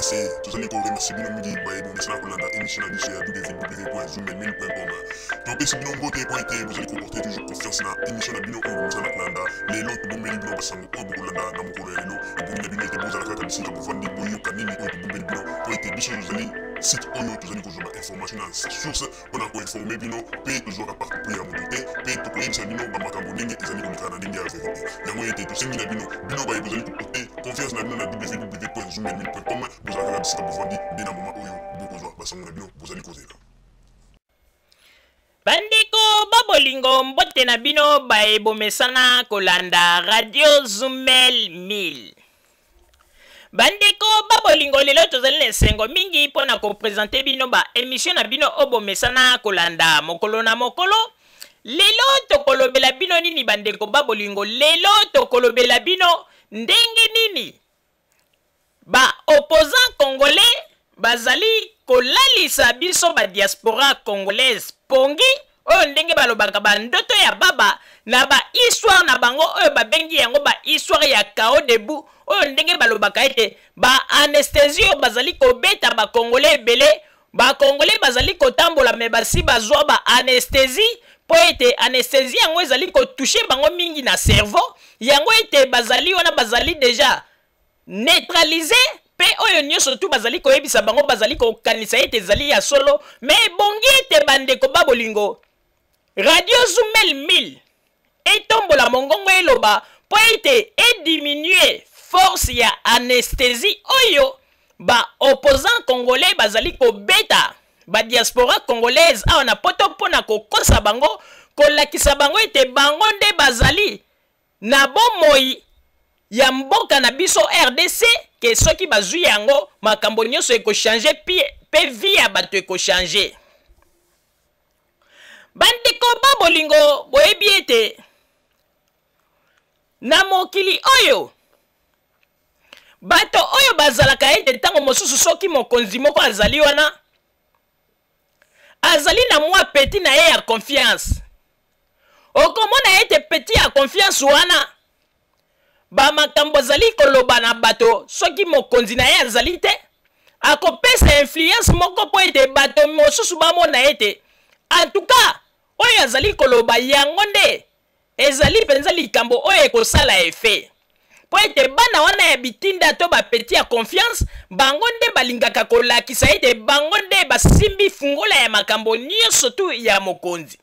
RDC. Tozali ko remercier bino mingi baye bomesana kolanda émission na biso ya www.zoomelmil.com. Topesi bino mbote mpo ete bozali koporter toujours confiance na émission na bino oyo bomesana kolanda. Lelo tobombeli bino basango oyo bokolanda na mokolo ya lelo. Ebongi na bino ete bozala kaka bisika bovandi, boyoka nini oyo tobombeli bino mpo ete biso tozali site oyo tozali kozwa ba information na source mpo na koinforme bino, mpe tozwaka parti pris ya moto te, mpe tokoyebisa bino bamakambo ndenge ezali koleka na ndenge ya verite. Yango ete tosengi na bino, bino baye bozali koporte confiance na bino na www.zoomelmil.com, bozala kaka bisika bovandi nde na moma oyo bokozwa basango na bino bozali kozela. Bandeko ba bolingo, mbote na bino baye bomesana kolanda Radio Zumel 1000. Bandeko ba bolingo, lelo tozali na esengo mingi mpo na kopresente bino ba emission na bino oyo bomesana kolanda mokolo na mokolo. Lelo tokolobela bino nini bandeko ba bolingo? Lelo tokolobela bino ndenge nini ba opposants congolais bazali kolalisa biso ba diaspora congolaise pongi, oyo ndenge balobaka bandoto ya baba na ba histoire na bango oyo babengi yango ba histoire ya kao debout, oyo ndenge balobaka ete ba anesthésie oyo bazali kobeta ba congolais ebele. Ba congolais bazali kotambola me basi bazwa ba anesthésie, mpo ete anesthésie yango ezali kotouche bango mingi na cerveau, yango ete bazali wana bazali deja neutralise, mpe oyo nyonso tu bazali koyebisa bango bazali kokanisa ete ezali ya solo. Me ebongi ete bandeko ba bolingo, Radio Zumel 1000 etombola mongongo eloba mpo ete ediminue force ya anesthésie oyo ba opposants congolais bazali kobeta ba diaspora congolaise awa na poto, mpo na kokosa bango, kolakisa bango ete bango nde bazali na bomoi ya mboka na biso RDC, ke soki bazwi yango makambo nyonso ekochange mpe vie ya bato ekochange. Bandeko ba bolingo, boyebi ete na mokili oyo bato oyo bazalaka ete ntango mosusu soki mokonzi moko azali wana azali na mwa peti na ye ya confiance, okomona ete peti ya confiance wana bamakambo azali koloba na bato, soki mokonzi na ye azali te, akopesa influence moko mpo ete bato mosusu bamona ete antuka oyo azali koloba yango nde ezali mpenza likambo oyo ekosala effet, mpo ete bana wana ya bitinda to bapeti ya confiance, bango nde balingaka kolakisa ete bango nde basimbi fungola ya makambo nyonso tu ya mokonzi.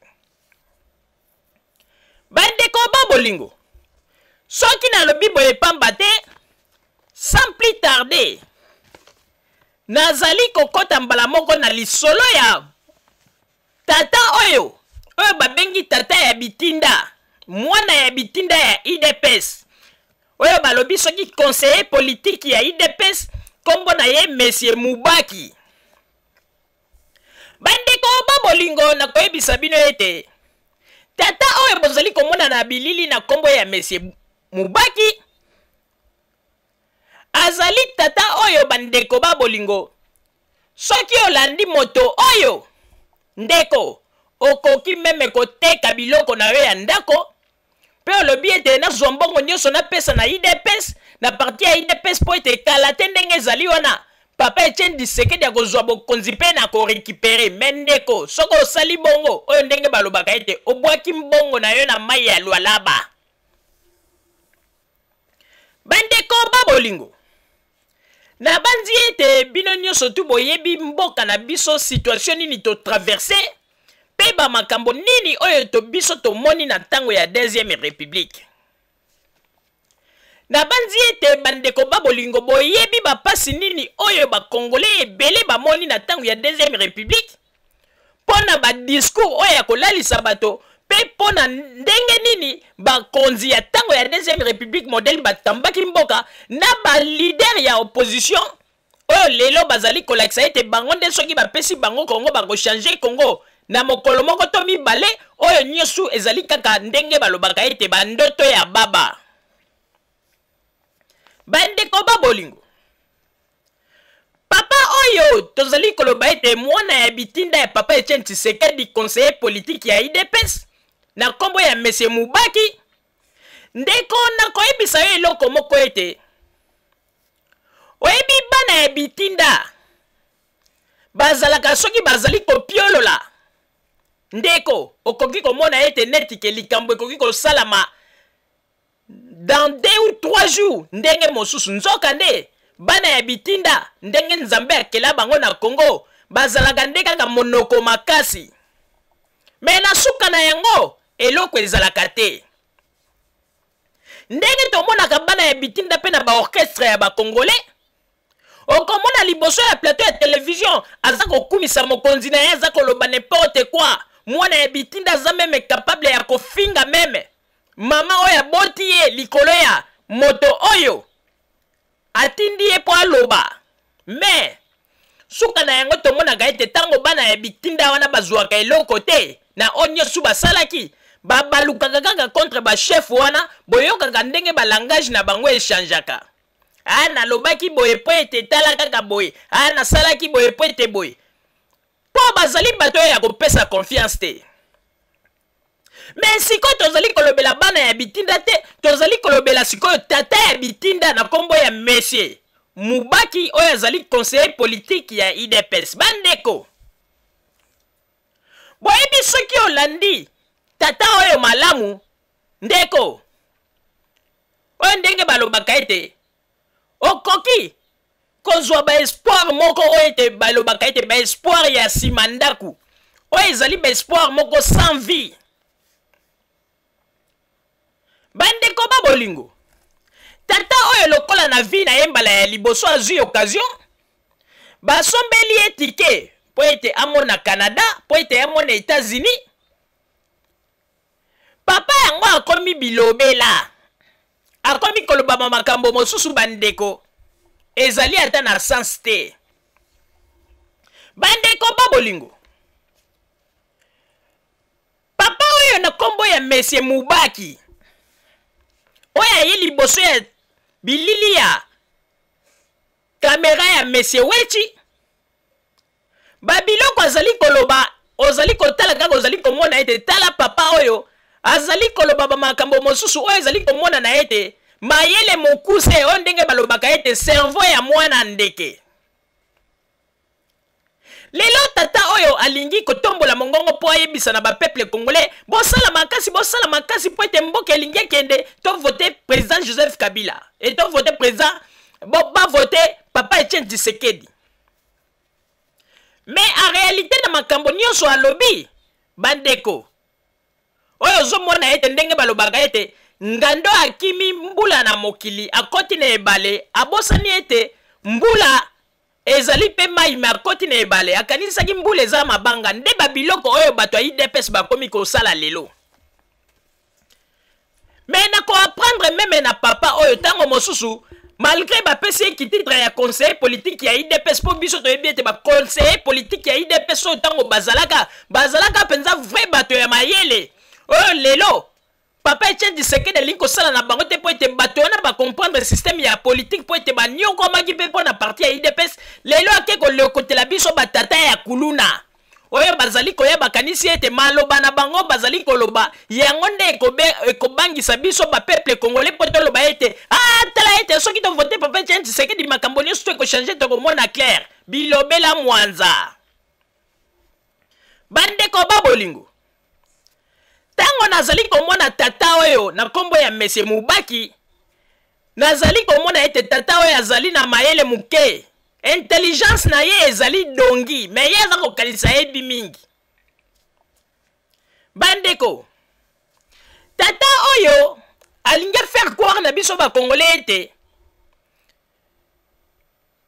Bandeko ba bolingo, soki nalobi boye pamba te, sans plus tarder nazali kokɔta mbala moko na lisolo ya tata oyo oyo babengi tata ya bitinda, mwana ya bitinda ya UDPS, oyo balobi soki conseiller politique ya UDPS, nkombo na ye Monsieur Mubaki. Bandeko ba bolingo, nakoyebisa bino ete tata oyo bozali komona na bilili na nkombo ya Monsieur Mubaki azali tata oyo, bandeko ba bolingo, soki olandi moto oyo, ndeko, okoki meme koteka biloko na yo ya ndako mpe olobi ete nazwa mbongo nyonso napesa na UDPS, na parti ya UDPS, mpo ete kala te ndenge ezali wana papa Etienne Tshisekedi akozwa bokonzi mpe na korekipere. Me ndeko, soki osali bongo, oyo ndenge balobaka ete obwaki mbongo na yo na mai ya Lualaba. Bandeko ba bolingo, nabanzi ete bino nyonso tu boyebi mboka na biso situation nini totraverse mpe bamakambo nini oyo to biso tomoni na ntango ya deuxième république. Nabanzi ete bandeko ba bolingo boyebi bapasi nini oyo bakongole ebele bamoni na ntango ya deuxième république, mpo na badiscours oyo ya kolalisa bato, mpe mpo na ndenge nini bakonzi ya ntango ya deuxième république modèle batambaki mboka na balider ya opposition oyo lelo bazali kolakisa ete bango nde soki bapesi bango Kongo bakochange Kongo na mokolo moko to mibale, oyo nyonso ezali kaka ndenge balobaka ete bandoto ya baba. Bandeko ba bolingo, papa oyo tozali koloba ete mwana ya bitinda ya papa Etienne Tshisekedi, conseiller politique ya UDPS, na nkombo ya Monsieur Mubaki, ndeko, nakoyebisa yo eloko moko ete Oyebi bana ya bitinda bazalaka soki bazali kopiolola ndeko, okoki komona ete neti ke likambo ekoki kosalama dans 2 ou 3 jours ndenge mosusu. Nzoka nde bana ya bitinda, ndenge Nzambe akela bango na Kongo, bazalaka nde kaka monoko makasi, mais na suka na yango eloko ezalaka te. Ndenge tomonaka bana ya bitinda mpe na baorchestre ya bacongolais, okomona liboso ya plateau ya télévision aza kokumisa mokonzi na ye, aza koloba n'importe quoi. Mwana ya bitinda aza même capable ya kofinga même mama oyo aboti ye likolo ya moto oyo atindi ye mpo aloba. Mais suka na yango, tomonaka ete ntango bana ya bitinda wana bazwaka eloko te na oyo nyonso basalaki, babalukaka kaka contre bachef wana. Boyokaka ndenge balangage na bango echangeaka: "A, nalobaki boye mpo ete tala kaka boye. A, nasalaki boye mpo ete boye." Mpo bazali bato oyo ya kopesa confiance te. Mais sikoyo tozali kolobela bana ya bitinda te, tozali kolobela sikoyo tata ya bitinda na nkombo ya monsieur Mubaki, oyo azali conseiller politique ya UDPS. Bandeko, boyebi, soki olandi tata oyo malamu, ndeko oyo, ndenge balobaka ete okoki kozwa baespoir moko oyo ete balobaka ete baespoir ya nsima ndako, oyo ezali baespoir moko sans vie. Bandeko ba bolingo, tata oyo, lokola na vie na ye mbala ya liboso azwi occasion, basombeli ye ticket mpo ete amona Canada, mpo ete amona États-Unis, papa yango akomi bilobela, akomi kolobama makambo mosusu. Bandeko, ezali ata na sens te. Bandeko ba bolingo, papa oyo na nkombo ya monsieur Mubaki, oyo aye liboso ya bilili ya kamera ya monsieur Wechi, babiloko azali koloba, ozali kotala kaka, ozali komona ete tala papa oyo azali koloba bamakambo mosusu oyo ezali komona na ete mayele mokuse, oyo ndenge balobaka ete cerveau ya mwana ndeke. Lelo tata oyo alingi kotombola mongongo mpo ayebisa na bapeuple congolais: "Bosala makasi, bosala makasi mpo ete mboka elingi ekende. Tovote président Joseph Kabila e tovote président, bavote papa Etienne Tshisekedi." Mais en réalité, na makambo nyonso alobi, bandeko, oyo ozomona ete ndenge balobaka ete ngando akimi mbula na mokili, akoti na ebale, abosani ete mbula ezali mpe mai, mais akoti na ebale, akanisaki mbula eza mabanga. Nde babiloko oyo bato ya UDPS bakomi kosala lelo. Mais na koapprendre même na papa oyo, ntango mosusu, malgré bapesi ye titre ya conseiller politique ya UDPS, mpo biso toyebi ete baconseiller politique ya UDPS oyo, ntango bazalaka mpenza vrai bato ya mayele, oyo lelo papa Etienne Tshisekedi alingi kosala na bango te, mpo ete bato wana bacomprendre système ya politique, mpo ete banyokomaki mpe mpo na parti ya UDPS. Lelo ake kolokotela biso batata ya kuluna oyo bazali koya, bakanisi ete maloba na bango bazali koloba yango nde ekobangisa biso bapeuple congolais, mpo toloba ete: "Ah, tala ete soki tovote papa Etienne Tshisekedi, makambo nyonso to ekochange, tokomona clair." Bilobela mwanza. Bandeko ba bolingo, ntango nazali komona tata oyo na nkombo ya monsieur Mubaki, nazali komona ete tata oyo azali na mayele moke, intelligence na ye ezali dongi, mais ye aza kokanisa yebi mingi. Bandeko, tata oyo alingi faire croire na biso bacongolais ete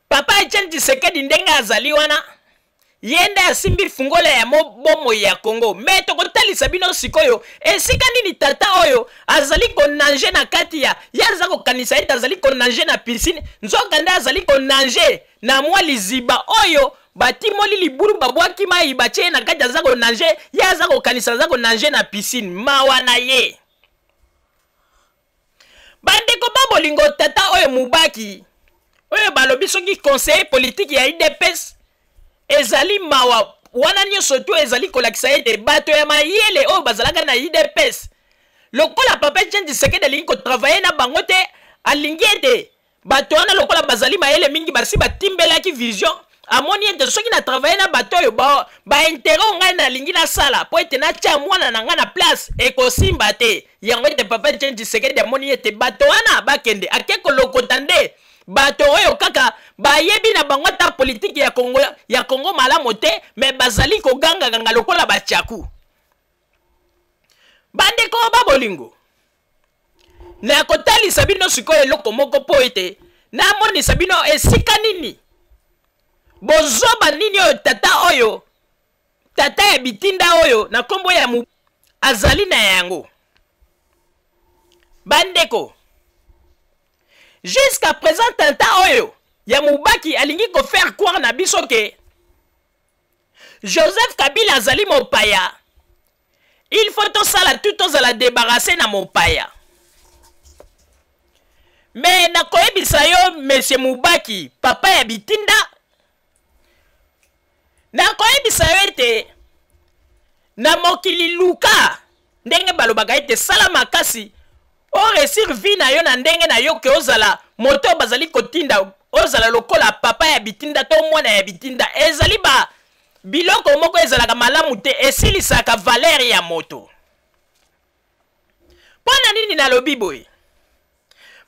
papa Etienne Tshisekedi, ndenge azali wana, ye nde asimbi fungola ya bomoi ya Kongo. Mais tokotalisa bino sikoyo esika nini tata oyo azali konager na kati ya ye. Aza kokanisa ete azali konager na piscine, nzoka nde azali konager na mwa liziba oyo batimoli libulu, babwaki mai, batie ye na kati, aza konager. Ye aza kokanisa aza konager na piscine. Mawa na ye. Bandeko ba bolingo, tata oyo Mubaki, oyo balobi soki conseiller politique ya UDPS, ezali mawa. Wana nyonso to ezali kolakisa ete bato ya mayele oyo bazalaka na UDPS, lokola papa Etienne Tshisekedi alingi kotravailler na bango te, alingi ete Bato wana lokola bazali mayele mingi, basi batimbelaki vision. Amoni ete soki na travaille na bato oyo baintere ba oyo ngai nalingi nasala mpo ete natya mwana na ngai na place, ekosimba te. Yango ete papa Etienne Tshisekedi amoni ete bato wana bakende, ake kolokota nde bato oyo kaka bayebi na bango ata politiki ya Kongo, ya Kongo malamu te, me bazali kogangaganga lokola bachaku. Bandeko ba bolingo, nakotalisa bino sikoyo eloko moko mpo ete namonisa bino esika nini bozoba nini oyo tata oyo, tata ya bitinda oyo na nkombo ya mu azali na yango. Bandeko, jusqu'à présent tata oyo ya Mubaki alingi kofaire croire na biso ke Joseph Kabila azali mopaya. Il faut tosala tout tozala débarrasser na mopaya. Me nakoyebisa yo, monsieur Mubaki, papa ya bitinda, nakoyebisa yo ete na mokili luka ndenge balobaka ete sala makasi oresir vie na yo na ndenge na yo, ke ozala moto oyo bazali kotinda, ozala lokola papa ya bitinda to mwana ya bitinda. Ezali ba biloko moko ezalaka malamu te, esilisaka valeur ya moto. Mpo na nini nalobi boye?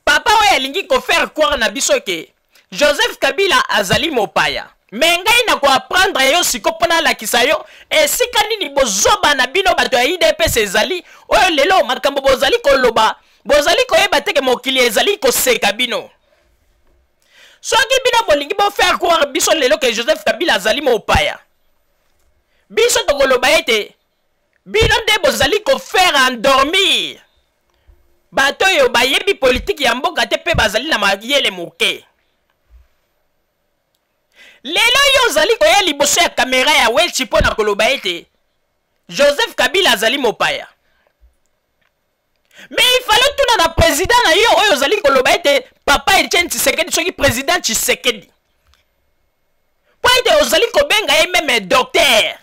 Papa oyo alingi kofaire croire na biso ke Joseph Kabila azali mopaya. Me ngai na koapprendre yo siko mpo nalakisa yo esika nini bozoba na bino bato ya UDPS ezali, oyo lelo makambo bozali koloba, bozali koyeba te ke mokili ezali koseka bino. Soki bino bolingi bofaire croire biso lelo ke Joseph Kabila azali mopaya, biso tokoloba ete bino nde bozali kofaire endormir bato oyo bayebi politiki ya mboka te mpe bazali na mayele moke. Lelo yo ozali koya liboso ya kamera ya Welchi mpo na koloba ete Joseph Kabila azali mopaya. Mais il fallait tuna na président na yo oyo ozali koloba ete papa Etienne Tshisekedi, soki président Tshisekedi, mpo ete ozali kobenga ye meme docteur,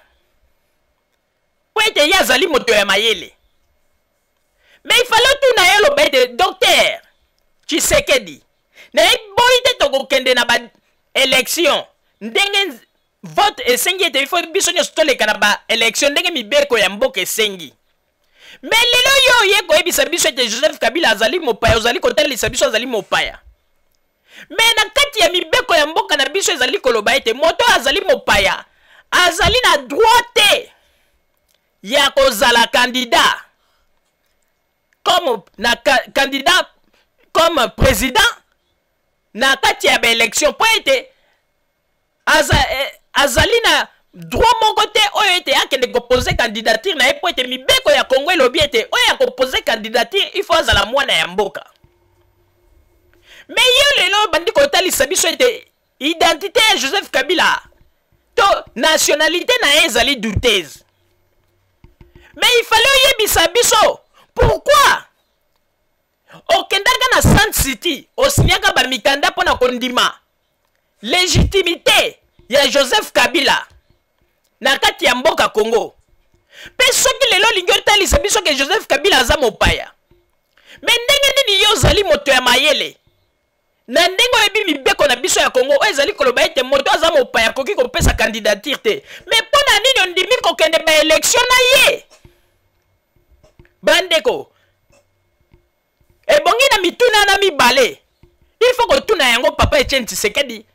mpo ete ye azali moto ya mayele. Mais il fallait tuna ye, oloba ete docteur Tshisekedi, nayebi te tokokende na ba élection ndenge vote esengi ete ifo biso nyonso toleka na ba élection ndenge mibeko ya mboka esengi. Me lelo yo oye koyebisa biso ete Joseph Kabila azali mopaya, ozali kotalisa biso azali mopaya. Me na kati ya mibeko ya mboka na biso ezali koloba ete moto azali mopaya azali na droit te ya kozala candidat comme na candidat comme président na kati ya baélection, mpo ete azali na droit moko te oyo ete akende kopose candidature na ye, mpo ete mibeko ya Kongo elobi ete oyo akopose candidature, il faut azala mwana ya mboka. Me yo lelo bandi kotalisa biso ete identité ya Joseph Kabila to nationalité na ye ezali douteuse. Mais il fallait oyebisa biso pourquoi okendaka na Sun City, osinyaka bamikanda mpo na kondima légitimité ya Joseph Kabila na kati ya mboka Congo. Mpe soki lelo olingi otalisa biso ke Joseph Kabila aza mopaya, me ndenge nini yo ozali moto ya mayele na ndenge oyebi mibeko na biso ya Congo oyo ezali koloba ete moto aza mopaya akoki kopesa candidature te, me mpo na nini ondimi kokende baelektio na ye? Bandeko, ebongi na mituna na mibale, il faut kotuna yango papa Etienne Tshisekedi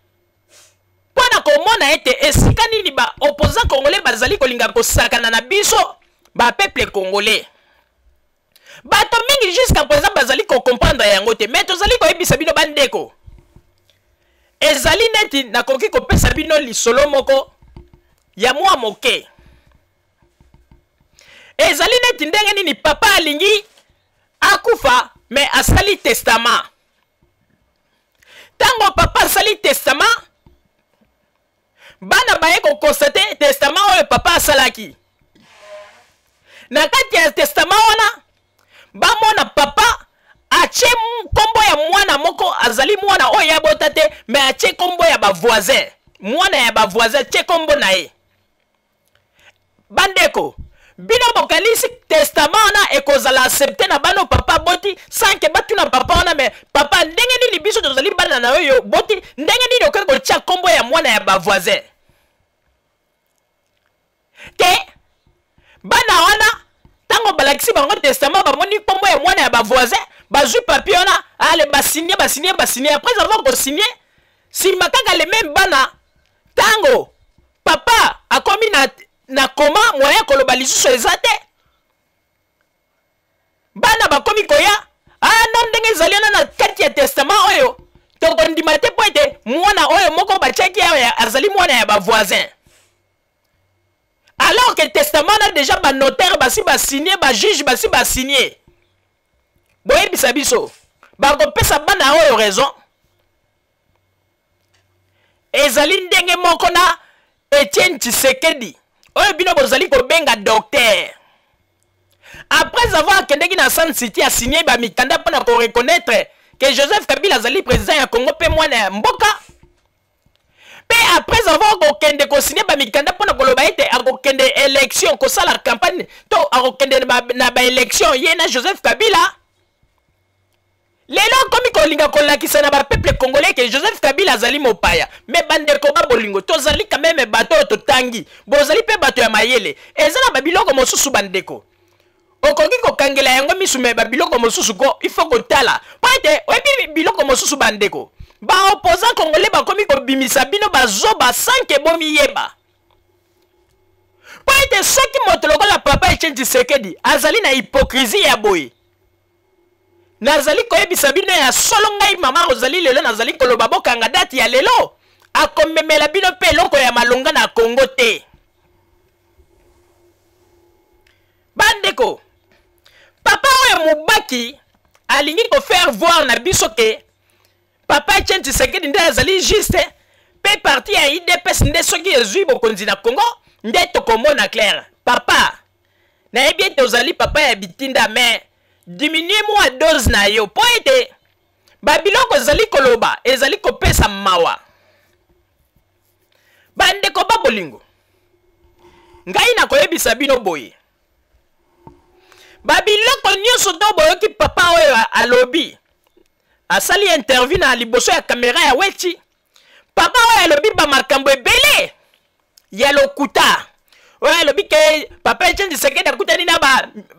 mpo na komona ete esika nini baopposant congolais bazali kolinga kosakana na biso bapeuple congolais. Bato mingi jusqu'à présent bazali kocomprendre yango te, mais tozali koyebisa bino bandeko, ezali neti nakoki kopesa bino lisolo moko ya mwa moke. Ezali neti ndenge nini papa alingi akufa, me asali testament. Ntango papa asali testament, bana baye kokonstate testament oyo papa asalaki. Na kati ya testament wana, bamona papa atie nkombo ya mwana moko, azali mwana oyo abota te, me atie nkombo ya bavoisin, mwana ya bavoisin atie nkombo na ye. Bandeko, Bino bokanisi testament wana ekozala accepte na bana papa aboti sans ke batuna papa wana? Me papa, ndenge nini biso tozali bana na yo boti, ndenge nini okoki kotia nkombo ya mwana ya bavoisin? Ke bana wana, ntango balakisi bango testament, bamoni nkombo ya mwana ya bavoisin, bazwi papier wana, ale basigne, basigne, basigne. Après avoir kosigne, nsima kaka le même bana, ntango papa akomi na koma, moyen koloba lisusu eza te. Bana bakomi koya: "Ah non, ndenge ezali wana na kati ya testament oyo, tokondima te, mpo ete mwana oyo moko batiaki awa azali mwana ya bavoisin." Alors que testament na déjà banotaire basi basigne, bajuge basi basigne. Boyebisa biso, bakopesa bana oyo raison? Ezali ndenge moko na Etienne Tshisekedi oyo bino bozali kobenga docteur. Après avoir akendeki na Sun City, asigne bamikanda mpona koreconnaître ke Joseph Kabila azali président ya Congo mpe mwana ya mboka, mpe après avoir kokende kosigne bamikanda mpona koloba ete akokende élection, kosala campagne to akokende na baélection ye na Joseph Kabila, lelo akomi kolinga kolakisa na bapeuple congolais ke Joseph Kabila azali mopaya. Me bandeko ba bolingo, tozali quand même bato oyo totangi, bozali mpe bato ya mayele. Eza na babiloko mosusu, bandeko, okoki kokangela yango misu, me babiloko mosusu ko il faut kotala, mpo ete oyebi biloko mosusu, bandeko, baopposant congolais bakomi kobimisa bino bazoba sans ke bomiyeba. Mpo ete soki moto lokola papa Etienne Tshisekedi azali na hypocrisie ya boye, nazali koyebisa bino ya solo, ngai mama ozali lelo nazali koloba, bokanga date ya lelo, akomemela bino mpe eloko ya malonga na Kongo te. Bandeko, papa oyo mobaki alingi kofaire voir na biso ke papa Etienne Tshisekedi nde azali juste, mpe parti ya UDPS nde soki ezwi bokonzi na Congo nde tokomona clair. Papa, nayebi ete ozali papa ya bitinda, mais diminue mwa dose na yo, mpo ete babiloko ezali koloba ezali kopesa mawa. Bandeko ba bolingo, ngai nakoyebisa bino boye: babiloko nyonso to boyoki papa oyo alobi, asali interview na liboso ya kamera ya Weti, papa oyo alobi bamakambo ebele ya lokuta. Oyo alobi ke papa Etienne Tshisekedi akutani na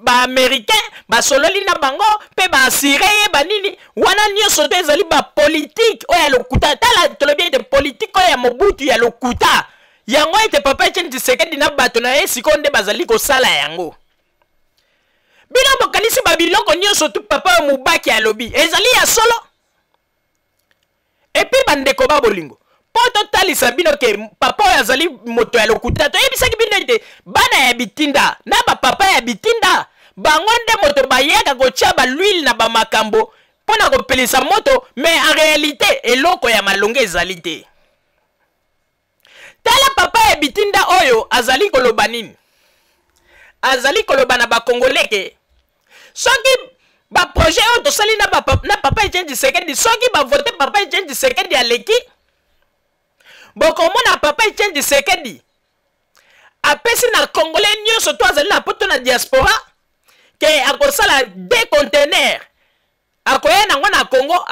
baaméricain, ba basololi na bango mpe baasire ye banini wana nyonso to ezali bapolitike oyo ya lokuta. Tala, tolobi ete politike oyo ya Mobutu ya lokuta, yango ete papa Etienne Tshisekedi na bato na ye sikoyo nde bazali kosala yango. Bino bokanisi babiloko nyonso tu papa oyo mobaki alobi ezali ya solo? Et puis, bandeko ba bolingo, mpo totalisa bino ke papa oyo azali moto ya lokuta, toyebisaki bino ete bana ya bitinda na bapapa ya bitinda, bango nde moto bayaka kotia bahuile na bamakambo mpo na kopelisa moto, mais en réalité eloko ya malonga ezali te. Tala, papa ya bitinda oyo azali koloba nini? Azali koloba na bakongole ke soki baprojet oyo tosali na papa Etienne Tshisekedi, soki bavote papa Etienne Tshisekedi aleki, bokomona papa Etienne Tshisekedi apesi na Congolais nyonso to azali na poto, na diaspora, ke akosala deux conteneurs, akoya nango na Congo,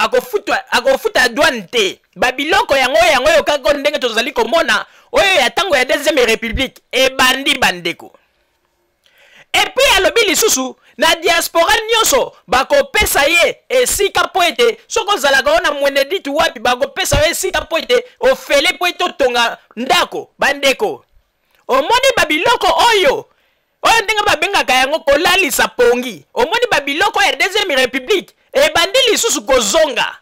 akofuta douane te. Babiloko yango, yango oyo kaka ndenge tozali komona oyo ya ntango ya Deuxième République ebandi, bandeko. Et puis alobi lisusu na diaspora nyonso bakopesa ye esika, mpo ete soki ozalaka oyo na Mweneditu wapi, bakopesa yo esika mpo ete ofele, mpo ete otonga ndako. Bandeko, omoni babiloko oyo ndenge babengaka yango kolalisa pongi? Omoni babiloko ya Deuxième République ebandi lisusu kozonga,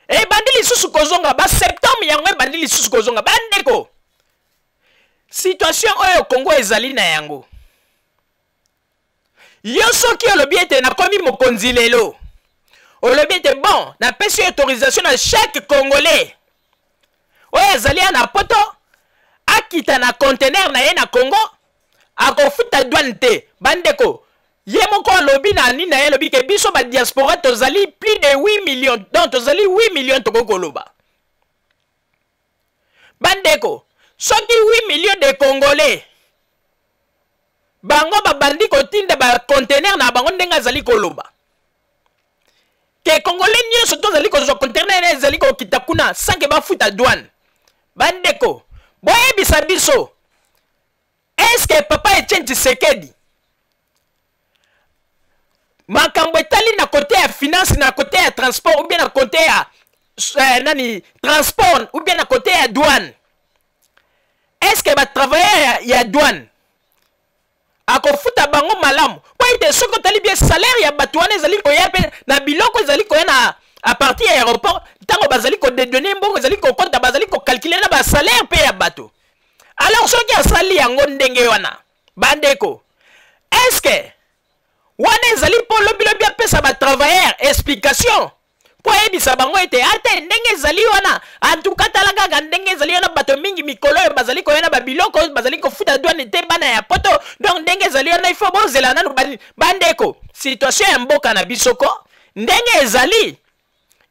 ebandi lisusu kozonga, baseptembre yango ebandi lisusu kozonga. Bandeko, situation oyo Kongo ezali na yango, yo soki olobi ete nakomi mokonzi lelo, olobi ete bon, napesi autorisation na chaque Congolais oyo azali ya na poto akita na conteneur na ye na Congo, akofuta douane te. Bandeko, ye moko alobi na nini na ye, alobi ke biso badiaspora tozali plus de 8 millions, donc tozali 8 millions. Tokoki koloba, bandeko, soki 8 millions de Congolais Bango babandi kotinda ba container na bango ndenge azali koloba ke congolais nyonso tozali kozwa container ezali kokita kuna sans ke bafuta douane. Bandeko, boyebisa biso, est-ce que papa Etienne Tshisekedi makambo etali na kote ya finance, na kote ya transport ou bien na kote ya nani transport ou bien na kote ya douane, est-ce que ba travailleurs ya douane akofuta bango malamu? Po ete soki otali bien, salaire ya bato wana ezali koya mpe na biloko ezali koya na à partir ya aéroport. Ntango bazali kodédouaner, mbongo ezali kokɔta, bazali kocalculer na basalaire mpe ya bato. Alors soki asali yango ndenge wana, bandeko, est ce que wana ezali mpo lobilobi apesa batravailleur explication mpo ayebisa bango ete ate ndenge ezali wana, antuka tala kaka ndenge ezali wana, bato mingi mikolo oyo bazali koya na babiloko, bazali kofuta douane te, bana ya poto, donc ndenge ezali wana, ifo bozela nanu. Bandeko, situation ya mboka na biso ko ndenge ezali,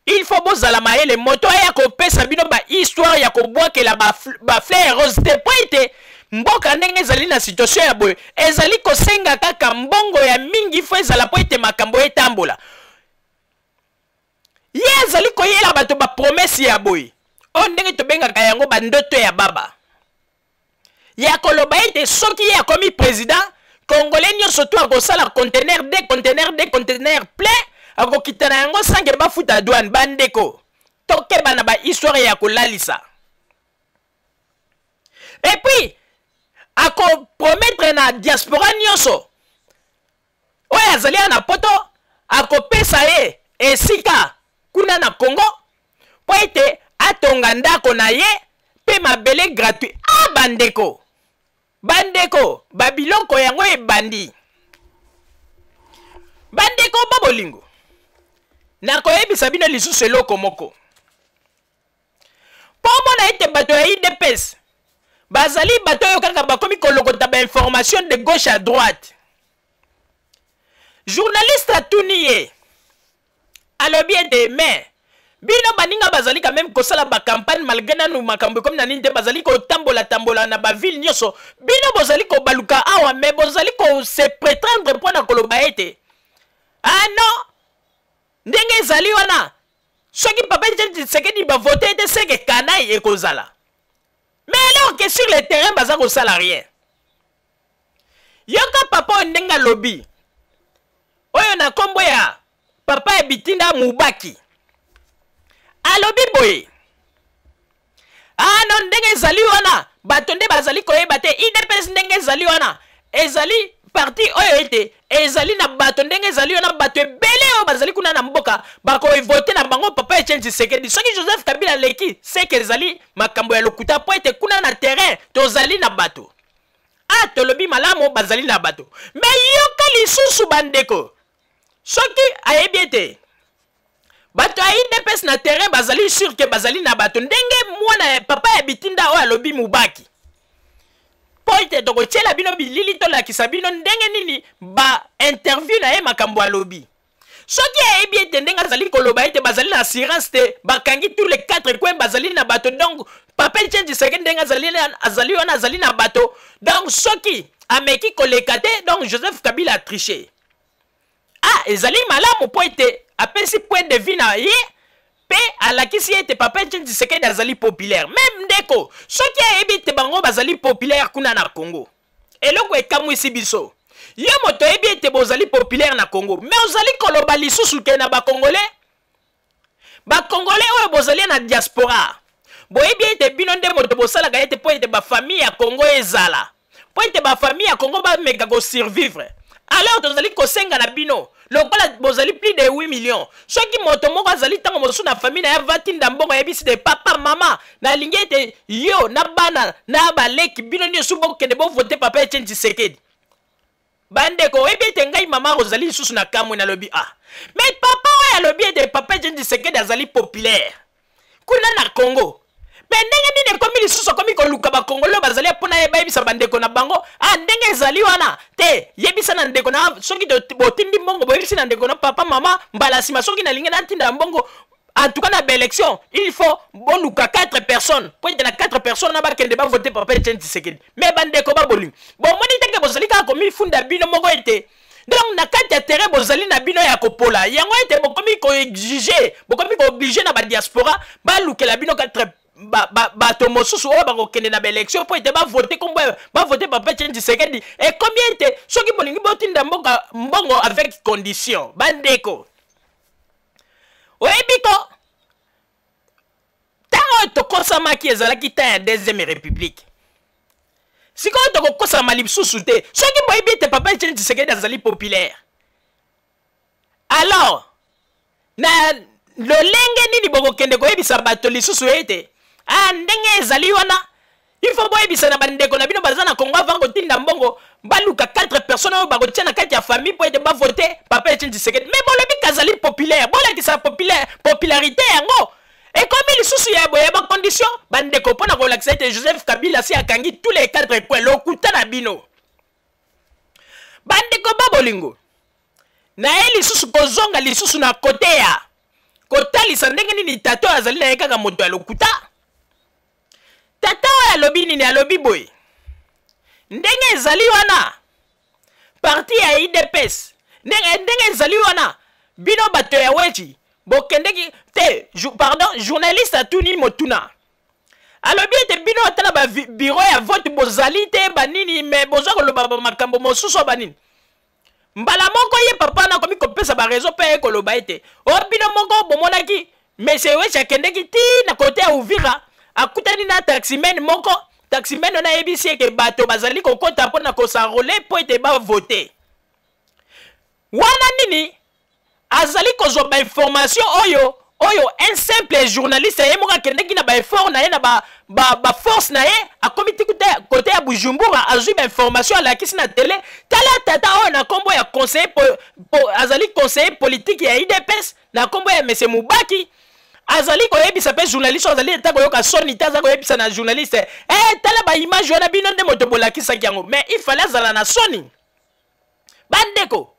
il faut bozala mayele. Moto aya kopesa bino bahistoire ya kobwakela bafleur rose te, po ete mboka ndenge ezali na situation ya boye, ezali kosenga kaka mbongo ya mingi fo ezala mpo ete makambo etambola. Ye azali koyela bato bapromesses ya boye, oyo ndenge tobengaka yango bandoto ya baba, ya koloba ete soki ye akomi président, congolais nyonso to akosala conteneur, de conteneur, de conteneur plein, akokita na yango sans que bafuta douane. Bandeko, tokeba na bahistoire ya kolalisa. Et puis akopromettre na diaspora nyonso oyo azali ya na poto, akopesa ye esika kuna na Congo mpo ete atonga ndako na ye mpe mabele gratuit. A bandeko, bandeko, babiloko yango ebandi. Bandeko ba bolingo, nakoyebisa bino lisusu eloko moko mpo omona ete bato ya UDPS bazali bato oyo kaka bakomi kolokota bainformation de gauche à droite. Journaliste atuni ye, alobi ete mais bino baninga bazali quand même kosala bacampagne, malgré nanu makambo ekomi na nini te, bazali kotambola-tambola na baville nyonso, bino bozali kobaluka awa, mais bozali kose prétendre mpo na koloba ete ah non, ndenge ezali wana, soki papa Etienne Tshisekedi bavote ete seke kanai ekozala, mais alors que sur le terrain baza kosala rien. Yoka papa oyo ndenge alobi, oyo na nkombo ya papa ya Bitinda Mubaki, alobi boye: ah non, ndenge ezali wana, bato nde bazali koyeba te. UDPS ndenge ezali wana, ezali parti oyo ete ezali na bato. Ndenge ezali wana, bato ebele oyo bazali kuna na mboka bakovote na bango papa Etienne Tshisekedi. Soki Joseph Kabila aleki, seke ezali makambo ya lokuta, mpo ete kuna na terrain tozali na bato. A tolobi malamu, bazali na bato, mais yoka lisusu, bandeko, soki ayebi ete bato ya UDPS na terrain bazali sûr que bazali na bato, ndenge mwana papa ya Bitinda oyo alobi Mubaki, mpo ete tokotiela bino bilili, tolakisa bino ndenge nini bainterview na ye, makambo alobi. Soki ayebi ete ndenge azali koloba ete bazali na assurance te, bakangi tous les quatre coins, bazali na bato, donc papa Etienne Tshisekedi ndenge azali wana, azali na bato, donc soki ameki koleka te, donc Joseph Kabila atriche. Ah, ezali malamu mpo ete apesi point de vue na ye mpe alakisi ete papa Etienne Tshisekedi azali populaire. Même ndeko, soki ayebi ete bango bazali populaire kuna na Congo, eloko ekamwisi biso, ye moto oyebi ete bozali populaire na Congo, mais ozali koloba lisusu ke na bacongolais, bacongolais oyo bozali na diaspora, boyebi ete bino nde moto bosalaka ete mpo ete bafamille ya Congo ezala, mpo ete bafamille ya Congo bameka kosurvivre. Alors tozali kosenga na bino, lokola bozali plus de 8 millions, soki moto moko azali ntango mosusu na famille na ye, vatinda mbongo, ayebisi de papa, mama, nalingi ete yo na bana na baleki, bino nyonso bokende bovote papa Etienne Tshisekedi. Bandeko, oyebi ete ngai mama ozali lisusu na kamwe, nalobi: ah, mais papa oyo alobi ete papa Etienne Tshisekedi azali populaire kuna na Congo, mais ndenge nini ekomi lisusu akomi koluka bakongolo bazali mpona ye bayebisa bandeko na bango: ah, ndenge ezali wana te, yebisa na ndeko na, soki botindi mbongo, boyebisi na ndeko na papa, mama, mbala nsima soki nalingi natinda mbongo. En tout cas, na baélection, il faut boluka 4 personnes po ete na 4 personnes na bakende bavote papa Etienne Tshisekedi. Mais bandeko babolingo, bomoni ndenge bozali kaka komifunda bino moko ete donc na kati ya terrain bozali na bino ya kopola yango, ete bokomi koexige, bokomi kooblige na badiaspora balukela bino 4 bato mosusu oyo bakokende na baélection mpo ete bavote kombo, bavote papa Etienne Tshisekedi. Ekomi ete soki bolingi botinda mboka mbongo avec condition. Bandeko, oyebi ko ntango oyo tokosamaki ezalaki temps ya Deuxième République. Sikoyo tokokosama lisusu te. Soki boyebi ete papa Etienne Tshisekedi azali populaire, alors na lolenge nini bokokende koyebisa bato lisusu ete ah, ndenge ezali wana, il faut boyebisa na bandeko na bino baza na Congo, avant kotinda mbongo, baluka 4 personnes oyo bakotia na kati ya famille mpo ete bavote papa Etienne Tshisekedi? Mais bolobi kazali populaire, bolakisa populaire, popularité yango ekomi lisusu ya boye, bacondition. Bandeko, mpo na kolakisa ete Joseph Kabila si akangi tous les quatre coins, lokuta na bino. Bandeko babolingo, naye lisusu kozonga lisusu na kote ya kotalisa ndenge nini tata oyo azali na ye kaka moto ya lokuta. Tata oyo alobi nini? Alobi boye: ndenge ezali wana, parti ya UDPS, ndenge ezali wana, bino bato ya Wetchi bokendeki te. Pardon, journaliste atuni motuna, alobi ete bino ata na babureau ya vote bozali te, banini, me boza koloba bamakambo mosusu oyo banini. Mbala moko ye papa na akomi kopesa bareseau mpe aye koloba ete o bino moko bomonaki monsieur Wetchi akendeki ti na kote ya Uvira, akutani na taximan moko. Taximan wana ayebisi eke bato bazali kokɔta mpo na kos'enrôler mpo ete bavote. Wana nini? Azali kozwa bainformation oyo un simple journaliste ye moko akendeki na baeffort na ye, na baforce ba na ye, akomi ti kote ya Bujumbura, azwi bainformation, alakisi na tele. Tala tata oyo na nkombo ya conseiller po, azali conseiller politique ya UDPS na nkombo ya monsieur Mubaki, azali koyebisa mpe journaliste oyo azali ata koyoka soni te, aza koyebisa na journaliste: "Eh, tala baimage wana, bino nde moto bolakisaki yango." Mais il fallait azala na soni. Bandeko,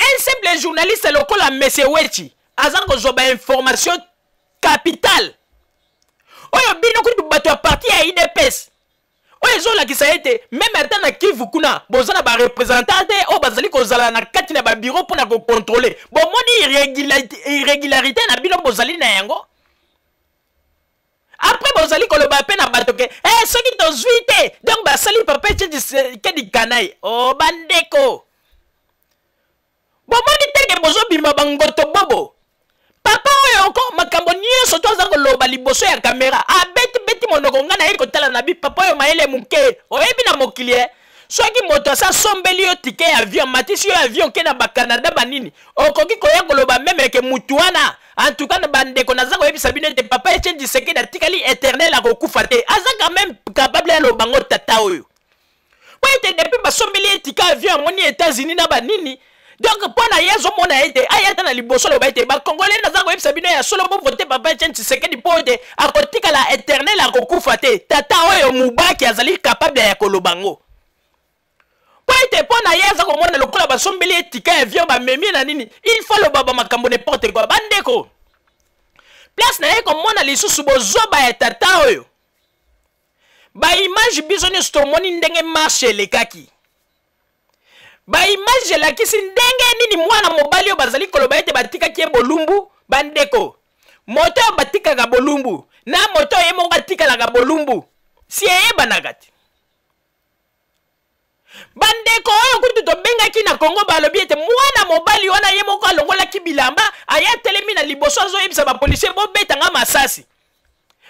un simple journaliste lokola monsieur Wetchi aza kozwa bainformation capitale oyo bino kutu bato ya parti ya UDPS, oyo ezolakisa ete même ata na Kivu kuna boza na bareprésentant te oyo bazali kozala na kati na babureau mpona kocontrôler. Bomoni irrégularité na bino bozali na yango. Après bozali koloba mpe na bato ke eh, soki tozwi te, donc basali papa Tshisekedi kanai. O bandeko, bomoni teke bozobima bangoto bobo. Papa oyo ko makambo nyonso to aza koloba liboso ya kamera, abetibeti monoko. Ngai naye kotala na bi papa oyo mayele moke. Oyebi na mokili e, soki moto asa asombeli yo ticket ya avion, amatisi yo avion ke na bakanada banini, okoki koya koloba même ke mutu wana. En tout cas na bandeko, naza koyebisa bino ete papa Etienne Tshisekedi atikali éternel, akokufa te. Aza quand même capable aloba ngo tata oyo, po ete depuis basombeli ye ticket avion, amoni États-Unis na banini, donc mpo na ye azomona ete aya ata na liboso aloba ete: "Bakongolais, naza koyebisa bino ya solo, bovote papa Etienne Tshisekedi mpo ete akotikala éternel, akokufa te." Tata oyo Mubaki azali capable ya koloba ngo mpo ete mpo na ye aza komona lokola basombeli ye ticket ya avion, bamemi na nini, il faut aloba bamakambo n'importe quoi. Bandeko, place na ye komona lisusu bozoba ya tata oyo, baimage biso nyonso tomoni ndenge marche elekaki. Baimage elakisi ndenge nini mwana mobali oyo bazali koloba ete batikaki ye bolumbu. Bandeko, moto oyo batikaka bolumbu na moto oyo ye moko atikalaka bolumbu si eyebanaka te. Bandeko oyo kutu tobengaki na Kongo, balobi ete mwana mobali wana ye moko alongolaki bilamba, aye atelemi na liboso, azoyebisa bapolisier: "Bobetanga masasi."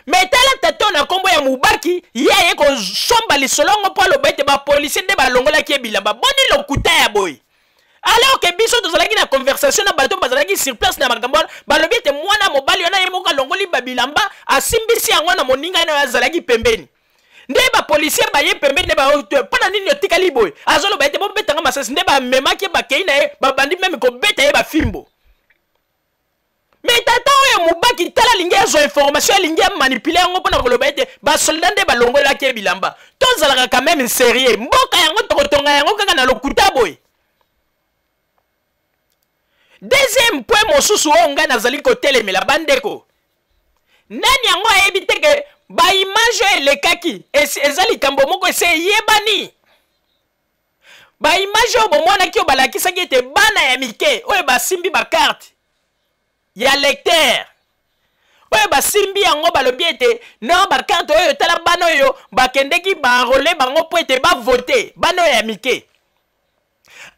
Me tala tata na nkombo ya Mubaki, ye aye kosomba lisolongo mpo aloba ete bapolisier nde balongolaki ye bilamba. Boni lokuta ya boye, alors ke biso tozalaki na conversation na bato bazalaki sur place na makambo wana, balobi ete mwana mobali wana ye moko alongoli babilamba, asimbisi yango na moninga na oyo azalaki pembeni. Nde bapolisier baye pembeni, nde mpo na nini otikali boye? Azoloba ete: "Bobetanga masasi." Nde bamemaki ye, bakei na ye, babandi même kobeta ye bafimbo. Me tata oyo Mubaki, tala, alingi azwa information, alingi amanipule yango mpona koloba ete basoldat nde balongolaki ye bilamba. Tozalaka quand même sérieux. Mboka yango tokotonga yango kaka na lokuta boye? Deuxième point mosusu oyo ngai nazali kotelemela bandeko, nani yango ayebi te ke baimage oyo elekaki eza likambo moko esi eyebani? Baimage oyo bomonaki oyo balakisaki ete bana ya mike oyo basimbi bakarte ya lecteur oyo basimbi yango, balobi ete no bakarte oyo, tala bana oyo bakendeki baenrole bango mpo ete bavote, bana oyo ya mike,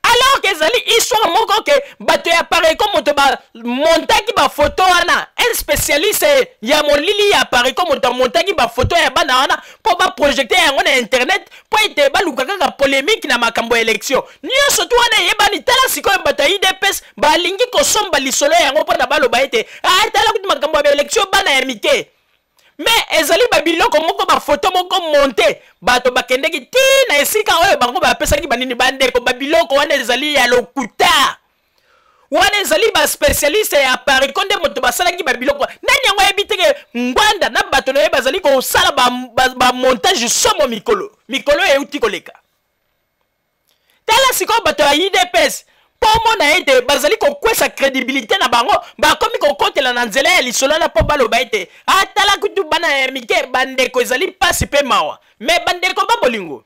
alors que ezali histoire moko ke bato ya Apareco moto bamontaki bafoto wana. Un spécialiste ya molili ya Apareco moto amontaki bafoto ya bana wana mpo baprojecte yango na internet mpo ete baluka kaka polémique na makambo ya élection. Nyonso tu wana eyebani. Tala sikoyo bato ya UDPS balingi kosomba lisolo yango mpo na baloba ete ah, tala kutu makambo ya baélection, bana ya mike. Me ezali babiloko moko, bafoto moko monte, bato bakendeki ti na esika oyo bango bapesaki banini. Bandeko, babiloko wana ezali ya lokuta. Wana ezali baspécialiste ya Apareco nde moto basalaki babiloko. Nani yango ayebi te ke Ngbanda na bato na ye bazali kosala bamontage ba, ba somo mikolo mikolo euti koleka? Tala sikoyo bato ya UDPS, mpo omona ete bazali kokwesa crédibilité na bango, bakomi kokotela na nzela ya lisolo wana mpo baloba ete atala kutu bana ya mike. Bandeko, ezali mpasi mpe mawa. Me bandeko ba bolingo,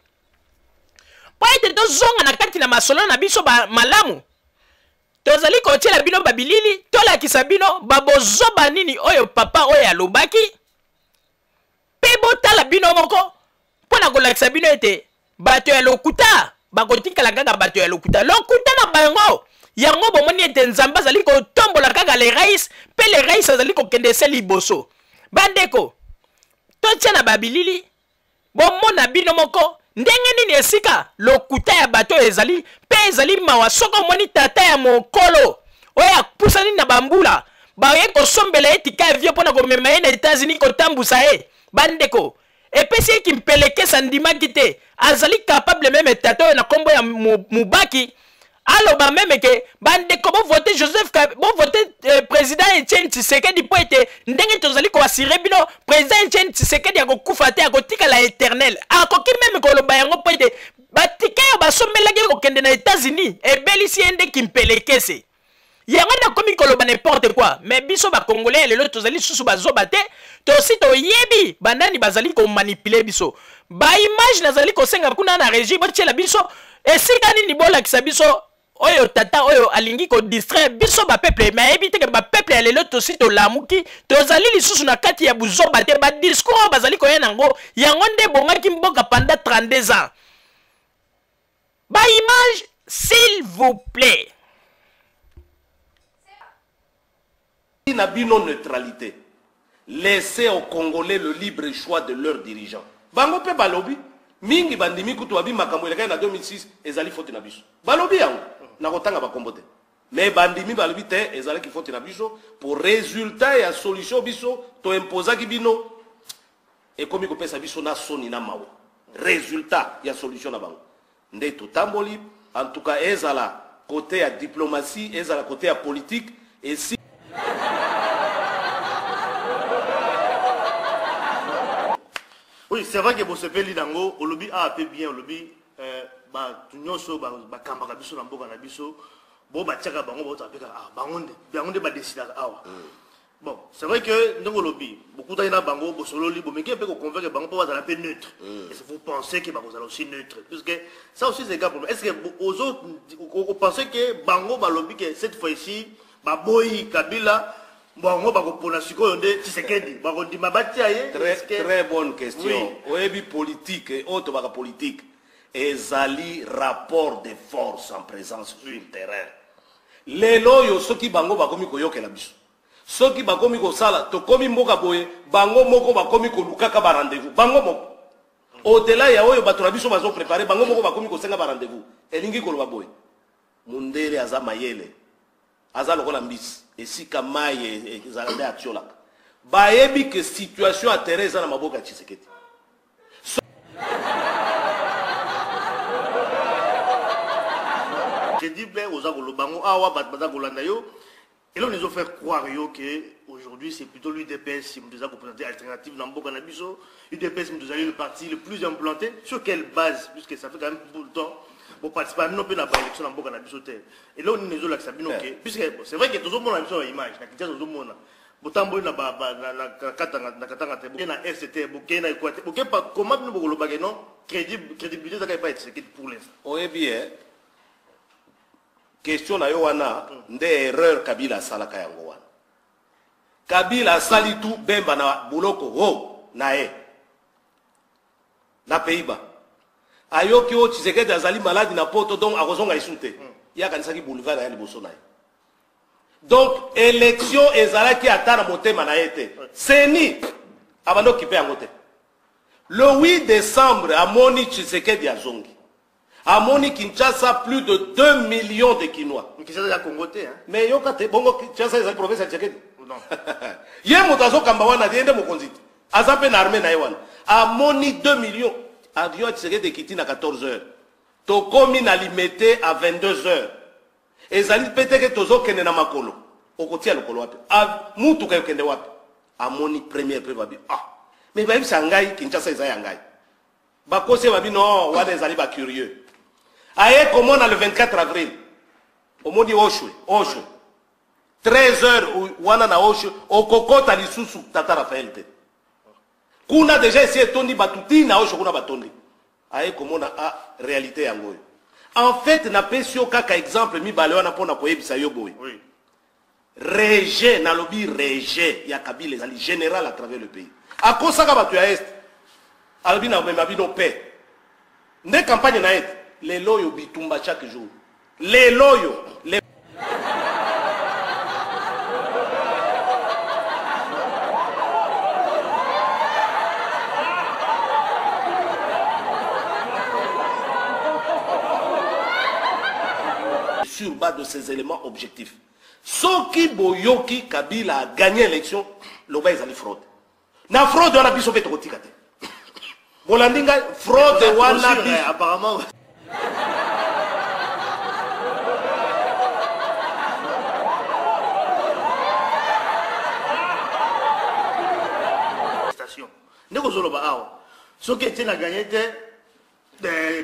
mpo ete tozonga na kati na masolo na biso ba malamu, tozali kotiela bino babilili, tolakisa bino babozoba nini oyo papa oyo alobaki, mpe botala bino moko mpo na kolakisa bino ete bato ya lokuta bakotikala kaka bato ya lokuta. Lokuta na bango yango, bomoni ete Nzambe azali kotombola kaka le rais, mpe le rais azali kokende se liboso. Bandeko, totia na babilili, bomona bino moko ndenge nini esika lokuta ya bato oyo ezali. Mpe ezali mawa soki omoni tata ya mokolo oyo apusani na bambula, baye kosombela ye tika ya vie mpo na komema ye na Etats-Unis kotambusa ye. Bandeko, epesi ye kimpelekesa, andimaki te. Azali capable meme tata oyo na nkombo ya Mubaki aloba meme ke bandeko bovote Joseph, bovote président Etienne Tshisekedi, mpo ete ndenge tozali koasire bino, président Etienne Tshisekedi akokufa te, akotikala éternel. Akoki meme koloba yango mpo ete batike oyo basombelaki kokende na États-Unis ebelisi ye nde kimpelekese. Yango nde akomi koloba n'importe quoi. Mais biso bacongolais ya lelo tozali lisusu bazoba te, tosi toyebi banani bazali komanipule biso. Baimage nazali kosenga kuna na régie, botiela biso esika nini, bolakisa biso oyo tata oyo alingi kodistraire biso bapeuple. Me ayebi te ke bapeuple ya lelo tosi tolamuki, tozali lisusu na kati ya buzoba te. Badiscours oyo bazali koya nango, yango nde ebongaki mboka pendant 32 ans. Baimage, s'il vous plaît. Na bino neutralité, laissez aux Congolais le libre choix de leurs dirigeants. Bango mpe balobi mingi, bandimi kutu, babi makambo elekaki na 2006 ezali faute na biso. Balobi yango, nakotanga bakombo te, mais bandimi, balobi te ezalaki faute na biso pour résultat ya solution biso toimposaki bino ekomi kopesa biso na soni na mawa. Résultat ya solution na bango nde totamboli. En tout cas, ezala côté ya diplomatie, ezala côté ya politique, esi Oui, c'est vrai que bosepeli nango. Olobi awa mpe bien, olobi bato nyonso bakambaka biso na mboka na biso, bo batiaka bango, baotaka mpe kaka ah, bango nde badesidaka awa. Bon, c'est vrai que ndenge olobi, bokutani na bango, bosololi, bomeki mpe koconvaincre bango mpo bazala mpe neutre. Est-ce que vous pensez que bakozala aussi neutre? Puisque ça aussi, c'est un problème. Est-ce que ozo pensez que bango balobi que cette fois-ci baboyi Kabila, bango bakopona sikoyo nde Tshisekedi, bakondima batia ye? Très, très bonne question. Oui. Oyebi, politique oyo tobaka, politique ezali rapport de force en présence sur terrain. Lelo oyo, soki bango bakomi koyokela biso, soki bakomi kosala, tokomi mboka boye, bango moko bakomi kolukaka barendez-vous bango moko, au-delà ya oyo bato na biso bazoprépare, bango moko bakomi kosenga barendez-vous. Elingi koloba boye, mundele aza mayele, aza lokola mbisi, esika mai ezala nde atiolaka. Bayebi ke situation ya terrain eza na maboko ya Tshisekedi. Crédible oza koloba yango awa, bato baza kolanda yo. Eloko ezo faire croire yo que aujourd'hui c'est plutôt l'UDPS moto eza koprésenter alternative na mboka na biso, UDPS moto ezali le parti le plus implanté, sur quelle base? Puisque ça fait quand même beaucoup de temps. Boparticipa bino mpe na baélection na mboka na biso te. Eloko nini ezolakisa bino ke, puisque c'est vrai que tozomona biso ba image na Kinshasa, tozomona botamboli na ba- ba- na- na Katanga, na Katanga te, boke na Est te, boke na Équateur, boke pa. Comment bino bokolobake non, crédibilité ezaka epai ya Tshisekedi pour l'instant? Oyebi e, question na yo wana nde erreur Kabila asalaka yango wana. Kabila asali tu Bemba na buloko ho na ye na Pays-Bas. Ayoki oyo Tshisekedi azali maladi na Poto, donc akozonga esu te. Ye akanisaki boulevard ya liboso na ye. Donc élection ezalaki ata na motema na ye te. CENI abandi okipe yango te. Le 8 décembre, amoni Tshisekedi azongi, amoni Kinshasa, plus de 2 millions de Kinois. Kinshasa ya Congo te, hein? Mais yoka te, bongo Kinshasa ezali province ya Tshisekedi? Non. Ye moto azokamba wana, ye nde mokonzi te, aza mpe na armée na ye wana. Amoni 2 millions, avion ya Tshisekedi ekiti na 14 heures, tokomi na Limete à 22 heures. Ezali mpe teke tozokende na makolo, okotia lokolo wapi? Mutuka ekende wapi? Amoni première preuve, abi: "Ah, mais bayebisa ngai Kinshasa eza ya ngai, bakosi." Babi non, wana ezali bacurieux. Aye komona le 24 avril, omoni Oshwe, Oshwe 13 heures wana na Oshwe, okokota lisusu tata Raphaël te. Kuna déjà esi etondi bato ntina Oshwe kuna batondi. Aye komona a réalité yango oyo. En fait, napesi yo kaka exemple mibale wana mpona koyebisa yo boye: rejet, nalobi rejet ya Kabila ezali général à travers le pays. Akosaka bato ya Est, alobi na mema bino mpe nde campagne na ye te. Lelo oyo bitumba chaque jour, lelo oyo le... sur base de ces éléments objectifs, soki boyoki Kabila a gagné élection, loba ezali fraude. Na fraude wana, biso mpe tokotika te. Bolandi ngai? Fraude wana Sûr, biso apparemment. Station nde kozoloba awa, soki Etienne aganye te,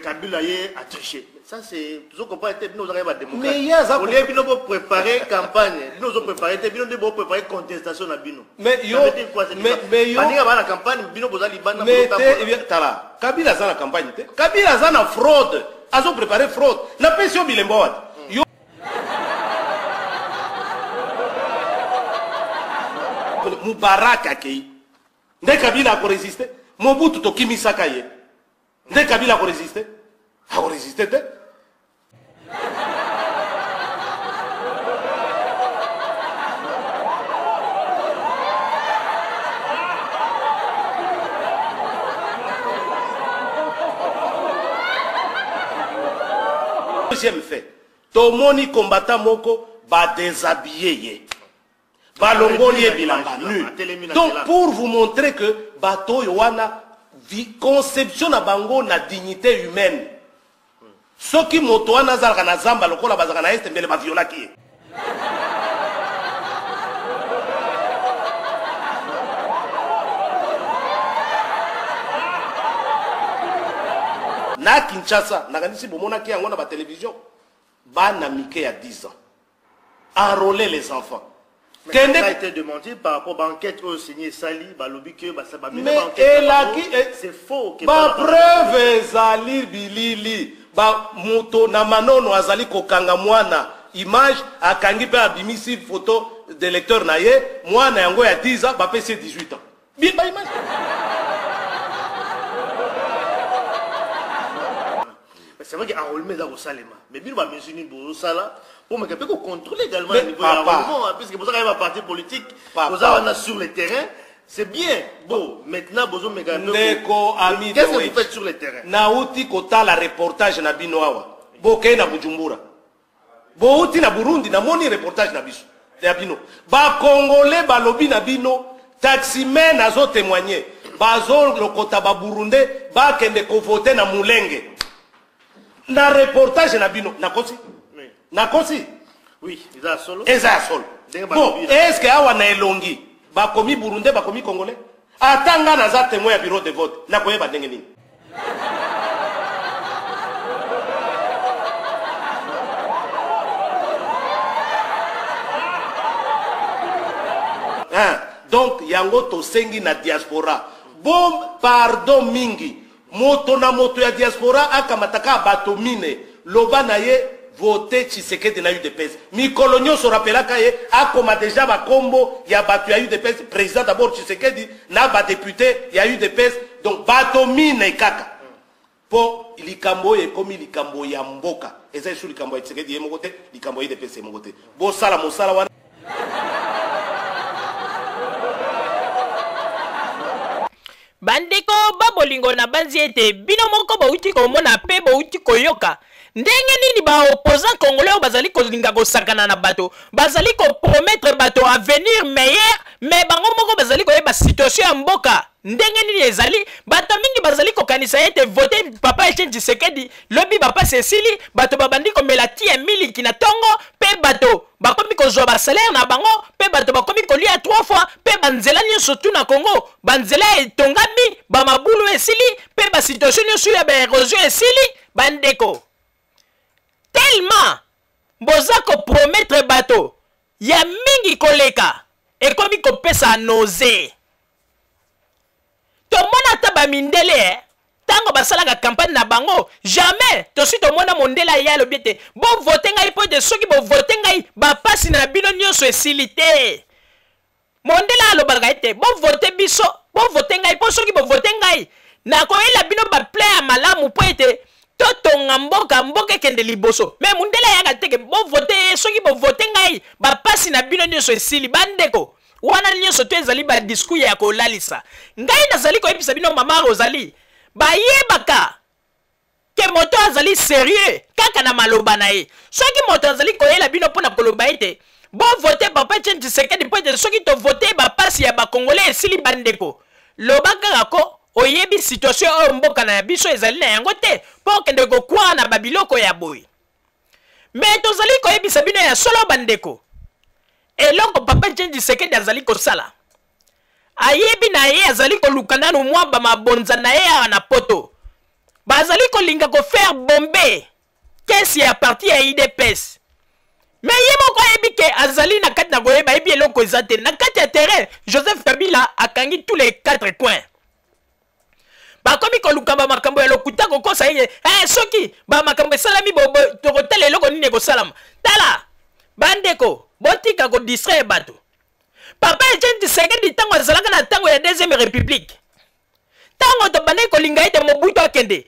Kabila ye a triché. Ça c'est tozo comprendre te. Bino ozalaka badémocrate. Mais ye aza Au lieu bino bopréparer campagne, bino ozopréparer te, bino nde bopréparer contestation na bino. Mais Ça veut dire quoi, c'est mais yo- baninga baa na campagne, bino boza libanda. Mais te bozotambola. eh bien, tala, Kabila aza na campagne te. Kabila aza na fraude, azoprépare fraude. Napesi yo bilembo awa te. Yo Mubarak akei nde Kabila akoresiste? Mobutu tokimisaka ye nde Kabila akoresiste? Akoresiste te. Deuxième fait, tomoni combattant moko badéshabille ye, balongoli ye bilamba nu. Donc pour vous montrer que bato oyo wana, conception na bango na dignité humaine, soki moto wana azalaka na zamba lokola bazalaka na Est, mbele baviolaki ye. Na Kinshasa, nakanisi bomonaki yango na batelevizio, bana mike ya 10 ans, enrôler les enfants. Mais Kende ça a été demandé par rapport à l'enquête oyo signé Sali, balobi que bah, ça va Mais elaki c'est faux que bapreuve ezali bilili ba moto na Manono azali kokanga mwana, image akangi mpe abimisi photo de lecteur na ye, mwana yango ya 10 ans, bapesi ye 18 ans. Ba image. Mais c'est vrai que enrôlement eza kosalema, mais bino bamesure nini bozosala po meka mpe kocontrôler également Mais na niveau ya papa. enrôlement, hein, puisque bozaka ye baparti politique, Papa. boza wana sur le terrain, c'est bien bon. Maintenant bozomeka mpe Ndeko ami, qu'est-ce que Dewey. vous faites sur le terrain? Nauti kotala reportage na bino awa, bokei na Bujumbura, bouti na Burundi, namoni reportage na biso ya bino. Bakongole balobi na bino, taximen azotémoigne, bazolokota baburundais bakende kovote na Mulenge na reportage na bino. Nakosi? Oui. Nakosi? Oui, eza ya solo. Eza ya solo. Ndenge Bon, balobi na- est ce que awa na elongi bakomi burundais, bakomi congolais? Ata nga naza témoin ya bureau de vote, nakoyeba ndenge nini? Hein? Donc yango tosengi na diaspora bo pardon mingi, moto na moto ya diaspora akamata kaka bato mine, loba na ye vote Tshisekedi na UDPS. Mikolo nyonso rappelaka ye akoma deja bakombo ya bato ya UDPS, président d'abord Tshisekedi na ba député ya UDPS, donc bato mine kaka. Po likambo oyo ekomi likambo ya mboka, eza lisusu likambo ya Tshisekedi ye moko te, likambo ya UDPS ye moko te. Bosala mosala wana. Bandeko ba bolingo, nabanzi ete bino moko bouti komona mpe bouti koyoka ndenge nini ba opposants congolais oyo bazali kolinga kosakana na bato, bazali kopromettre bato avenir meilleur, mais bango moko bazali koyeba situation ya mboka ndenge nini ezali. Bato mingi bazali kokanisa ete vote papa Etienne Tshisekedi, lobi bapasi esili, bato babandi komela ti ya miliki na ntongo, mpe bato bakomi kozwa basalaire na bango, mpe bato bakomi kolia 3 fois, mpe banzela nyonso tu na Congo banzela etongami, bamabulu esili, mpe basituation nyonso ya baerosion esili. Bandeko, tellement boza kopromettre bato ya mingi koleka, ekomi kopesa nausée. Tomona ata bamindele ntango basalaka campagne na bango, jamais tosi tomona mondele aye alobi ete bovote ngai mpo ete soki bovote ngai bapasi na bino nyonso esili te. Mondele alobaka ete bovote biso, bovote ngai mpo soki bovote ngai nakoyela bino baplan ya malamu mpo ete totonga mboka, mboka ekende liboso. Me mondele ayaka teke bovote ye, soki bovote ngai bapasi na bino nyonso esili. Bandeko, wana nyonso to ezali badiscours ya kolalisa. Ngai nazali koyebisa bino, mama Rosalie, bayebaka ke moto azali sérieux kaka na maloba na ye. Soki moto azali koyela bino mpo na koloba ete bovote papa Etienne Tshisekedi mpo ete soki tovote bapasi ya bakongole esili, bandeko, loba kaka ko oyebi situation oyo mboka na biso ezali na yango te mpo okende kokwaa na babiloko ya boye. Me tozali koyebisa bino ya solo, bandeko, eloko papa Etienne Tshisekedi azali kosala, ayebi na ye azali koluka nanu mwa bamabonza na ye awa na poto. Bazali kolinga kofaire bombe kesi ya parti ya UDPS, me ye moko ayebi ke azali na kati na koyeba, ayebi eloko eza te na kati ya terrain. Joseph Kabila akangi tous les quatre coins, bakomi koluka bamakambo ya lokuta kokosa ye. Soki bamakambo esalami, tokotala eloko nini ekosalama. Tala bandeko, botika kodistraire bato. Papa Etienne Tshisekedi, ntango azalaka na ntango ya deuxième république, ntango tobandaki kolinga ete Mobutu akende,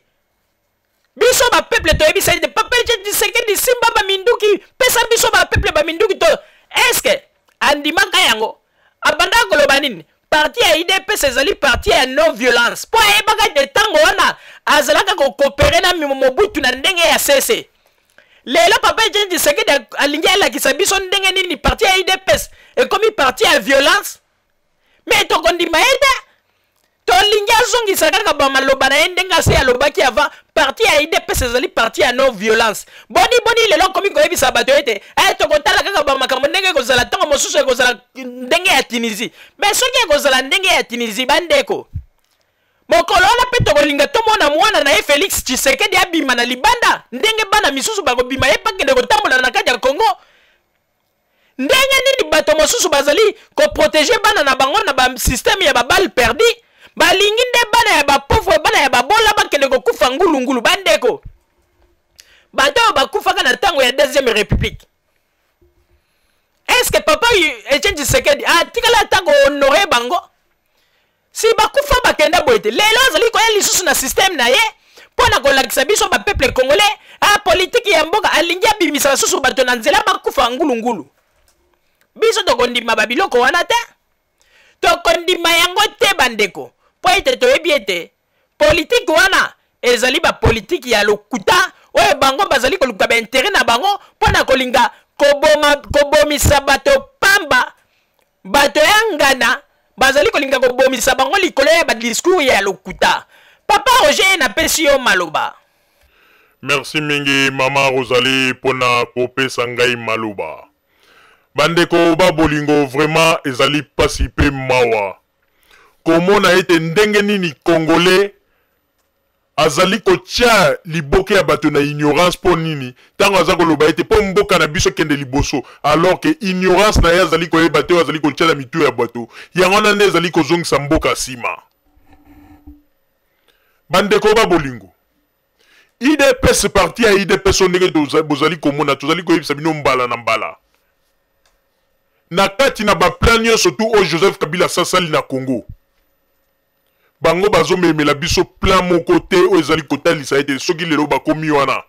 biso bapeuple toyebisa ete papa Etienne Tshisekedi, simba baminduki, pesa biso bapeuple baminduki to. Est-ce andimaka yango? Abandaka koloba nini? Parti ya UDPS ezali parti ya non violence, mpo ayebaka ete ntango wana azalaka kokopere na Mobutu na ndenge ya sese. Lelo papa Etienne Tshisekedi alingi alakisa biso ndenge nini parti ya UDPS ekomi parti ya violence, me tokondima ye te. Tolingi azongisa kaka bamaloba na ye ndenge ase alobaki avant: parti ya UDPS ezali parti ya non violence. Boni boni lelo akomi koyebisa bato ete tokotala kaka bamakambo ndenge ekozala, ntango mosusu ekozala ndenge ya Tunisie? Me soki ekozala ndenge ya Tunisie, bandeko, mokolo wana mpe tokolinga tomona mwana na ye Félix Tshisekedi abima na libanda ndenge bana misusu bakobima, ye bakende kotambola na kati ya Congo. Ndenge nini bato mosusu bazali koprotege bana na bango na basysteme ya babale perdi, balingi nde bana ya bapauvre, bana ya babola bakende kokufa ngulungulu. Bandeko, bato oyo bakufaka na ntango ya deuxième république, est ce que papa Etienne Tshisekedi atikala ata kohonore bango? Si bakufa bakenda boye te. Lelo azali koya lisusu na systeme na ye mpo na kolakisa biso bapeuple congolais a politike ya mboka, alingi abimisa lisusu bato na nzela bakufa ngulungulu. Biso tokondima babiloko wana te, tokondima yango te bandeko, mpo ete toyebi ete politike wana ezali bapolitike ya lokuta oyo bango bazali koluka baintere na bango mpo na kolinga koboma, kobomisa bato pamba. Bato ya ngana bazali kolinga kobomisa bango likolo ya badiscours ya lokuta. Papa Roger, napesi yo maloba. Merci mingi mama Rosalie mpona kopesa ngai maloba. Bandeko ba bolingo, vraiment ezali pasi mpe mawa komona ete ndenge nini congolais Azali kotia liboke ya bato na ignorance mpo nini? Ntango aza koloba ete mpo mboka na biso ekende liboso, alors que ignorance na ye azali koyeba te oyo azali kotia na mitu ya bato, yango wana nde ezali kozongisa mboka nsima. Bandeko ba bolingo, UDPS, parti ya UDPS oyo ndenge bozali komona, tozali koyebisa bino mbala na mbala na kati na baplan nyonso tu oyo Joseph Kabila asasali na Congo, bango bazomemela biso plan moko te oyo ezali kotalisa ete soki lelo bakomi wana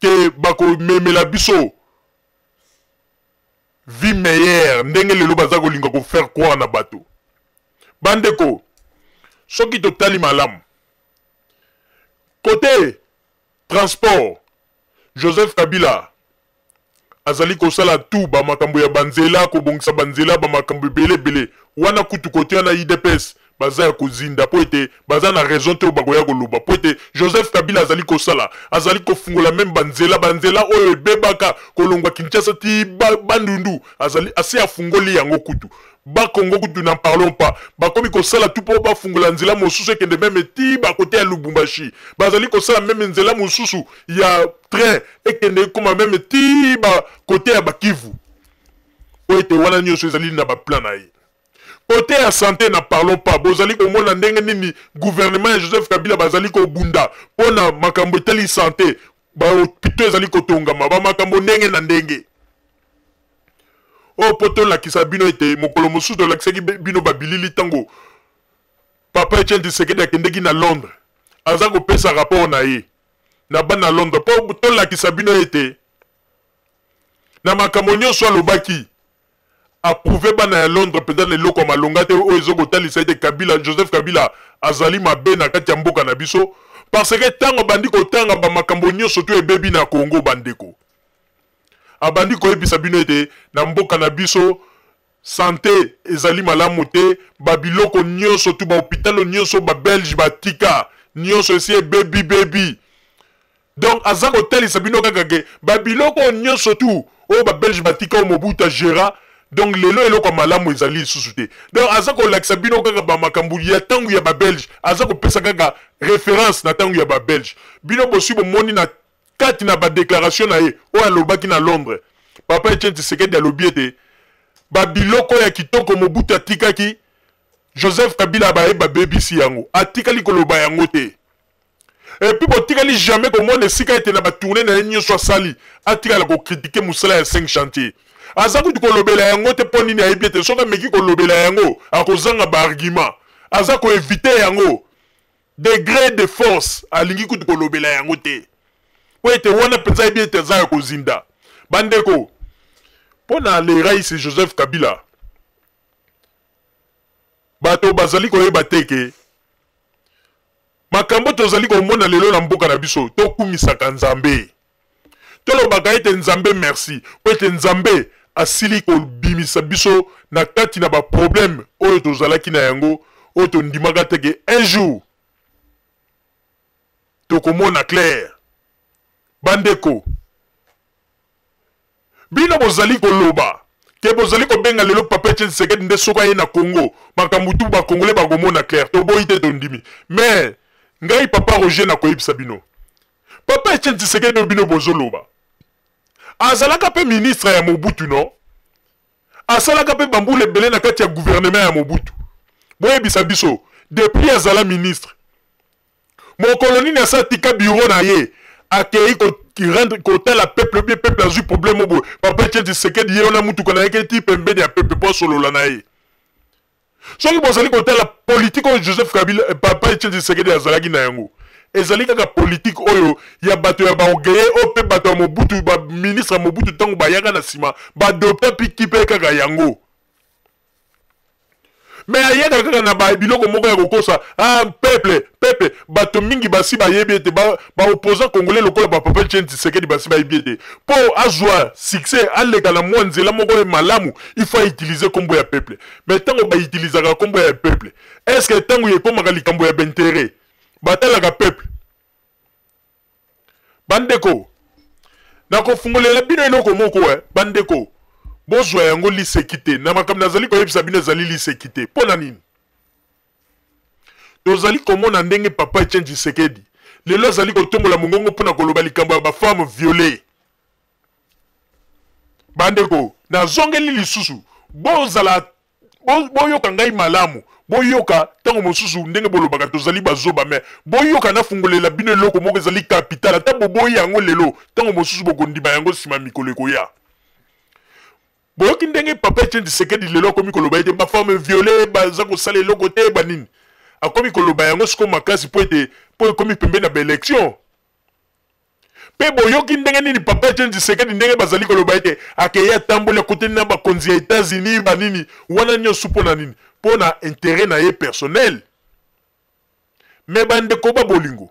ke bakomemela biso vie meilleure ndenge lelo baza kolinga kofaire croire na bato. Bandeko, soki totali malamu kote transport, Joseph Kabila azali kosala tout ba makambo ya banzela, kobongisa banzela, ba makambo ebele ebele wana. Kutu kote wana UDPS baza ya kozinda mpo ete baza na raison te oyo bakoya koloba, mpo ete Joseph Kabila azali kosala, azali kofungola meme banzela, banzela oyo ebebaka kolongwa Kinshasa ti Bandundu, azali asi afungoli yango. Kutu Bakongo kutu n'en parlons pas, bakomi kosala tu mpo bafungola nzela mosusu ekende meme ti bakote ya Lubumbashi. Bazali kosala meme nzela mosusu ya train ekende ekoma meme ti bakote ya Bakivu, mpo ete wana nyonso ezali na baplan na ye. Kote ya sante, n'en parlons pas. Bozali komona ndenge nini gouvernement ya Joseph Kabila bazali kobunda mpo na makambo etali sante, bahopito ezali kotongama, bamakambo ndenge na ndenge oyo mpo tolakisa bino ete mokolo mosusu tolakisaki bino babilili ntango papa Etienne Tshisekedi akendeki na Londres, aza kopesa rapport na ye na bana Londres, mpo tolakisa bino ete na makambo nyonso alobaki, approuve bana ya Londres mpenza na eloko ya malonga te oyo ezo kotalisa ete Kabila, Joseph Kabila azali mabe na kati ya mboka na biso. Parce que ntango abandi kotanga bamakambo nyonso to ebebi na Congo, bandeko, abandi koyebisa bino ete na mboka na biso sante ezali malamu te, babiloko nyonso tu, bahopitalo nyonso babelge batika nyonso esi ebebi bebi. Donc aza kotalisa bino kaka ke babiloko nyonso tu oyo babelge batika, oyo Mobutu agera, donc lelo eloko ya malamu ezali lisusu te. Donc aza kolakisa bino kaka bamakambo ya ntango ya babelge, aza kopesa kaka référence na ntango ya babelge. Bino bosi bomoni na kati na badéclaration na ye oyo alobaki na Londres, papa Etienne Tshisekedi alobi ete babiloko ya kitoko Mobutu atikaki, Joseph Kabila baye babebisi yango. Atikali koloba yango te. Et puis botikali jamais komona esika ete na batourne na ye nyonso asali, atikala kokritike mosala ya 5 chantier. Aza kutu kolobela yango te. Mpo nini? Ayebi ete soki ameki kolobela yango, akozanga baargument. Aza koevite yango degré de force, alingi kutu kolobela yango te, mpo ete wana mpenza ayebi ete aza ya kozinda. Bandeko, mpo na le rais Joseph Kabila, bato bazali koyeba te ke makambo tozali komona lelo na mboka na biso, tokumisaka Nzambe, tolobaka ete Nzambe merci, mpo ete Nzambe asili kobimisa biso na kati na baproblème oyo tozalaki na yango, oyo tondimaka te ke un jour tokomona clair. Bandeko, bino bozali koloba ke bozali kobenga lelo papa Etienne Tshisekedi nde soki aye na Congo, makambo tu bakongole bakomona clair. Toboyi te, tondimi. Mais ngai papa Roger nakoyebisa bino, papa Etienne Tshisekedi oyo bino bozoloba azalaka mpe ministre ya Mobutu, no? Asalaka mpe bambula ebele na kati ya gouvernement ya Mobutu. Boyebisa biso, depuis azala ministre, mokolo nini asa atika bureau na ye, akei rendre kotala peuple bien? Peuple azwi problème boye, papa Etienne Tshisekedi ye wana, mutuka na ye keti pembeni ya peuple mpo asolola na ye. Soki bozali kotala politike oyo Joseph Kabila, papa Etienne Tshisekedi azalaki na yango, ezali kaka politike oyo ya bato ya baorgueille, oyo mpe bato ya Mobutu, baministre ya Mobutu ntango bayaka na nsima baadopta mpe mpe kaka yango. Me ayaka kaka na biloko moko ya kokosa. Ah, peuple, peuple, bato mingi basi bayebi ete baopposant congolais lokola bapapa Etienne Tshisekedi basi bayebi ete mpo azwa succès, aleka na mwa nzela moko ya malamu, il faut autilize nkombo ya peuple. Mais ntango bautilisaka nkombo ya peuple, est ce que ntango ekomaka likambo ya baintérêt, batalaka peuple? Bandeko, nakofungolela bino eloko moko. Bandeko, bozwa yango liseki te. Na makambo nazali koyebisa bino ezali liseki te. Mpo na nini? Tozali komona ndenge papa Etienne Tshisekedi lelo azali kotombola mongongo mpo na koloba likambo ya ba femmes violees. Bandeko, nazongeli lisusu, bozala boyoka ngai malamu, boyoka ntango mosusu ndenge bolobaka tozali bazoba, me boyoka nafungolela bino eloko moko ezali capital. Ata boboyi yango lelo, ntango mosusu bokondima yango nsima mikolo ekoya. Boyoki ndenge papa Etienne Tshisekedi lelo akomi koloba ete ba femme violée baza kosala eloko te banini, akomi koloba yango sikoyo makasi mpo ete mpo ekomi pembeni na baelection. Mpe boyoki ndenge nini papa Etienne Tshisekedi ndenge bazali koloba ete akei atamboli akutani na bakonzi ya Etats-Unis banini wana nyonso mpo na nini? Mpo na interet na ye personnel. Me bandeko ba bolingo,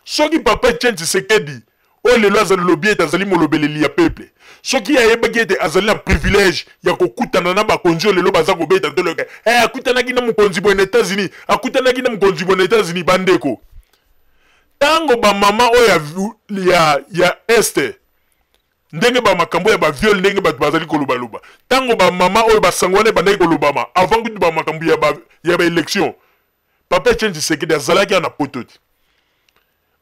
soki papa Etienne Tshisekedi oyo lelo azali lobi ete azali molobeleli ya peuple, soki ayebaki ete azali na privilège ya kokutana na bakonzi oyo lelo baza kobeta ntolo eke eh, akutanaki na mokonzi boye na Etats-Unis, akutanaki na mokonzi boye na Etats-Unis, bandeko, ntango bamama oyo ya, ya, ya este ndenge ba makambo ya ba viol ndenge bato bazali kolobaloba, ntango bamama oyo basango wana ebandaki kolobama avant kutu ba makambo ya ba, ya ba election, papa Etienne Tshisekedi azalaki na poto te.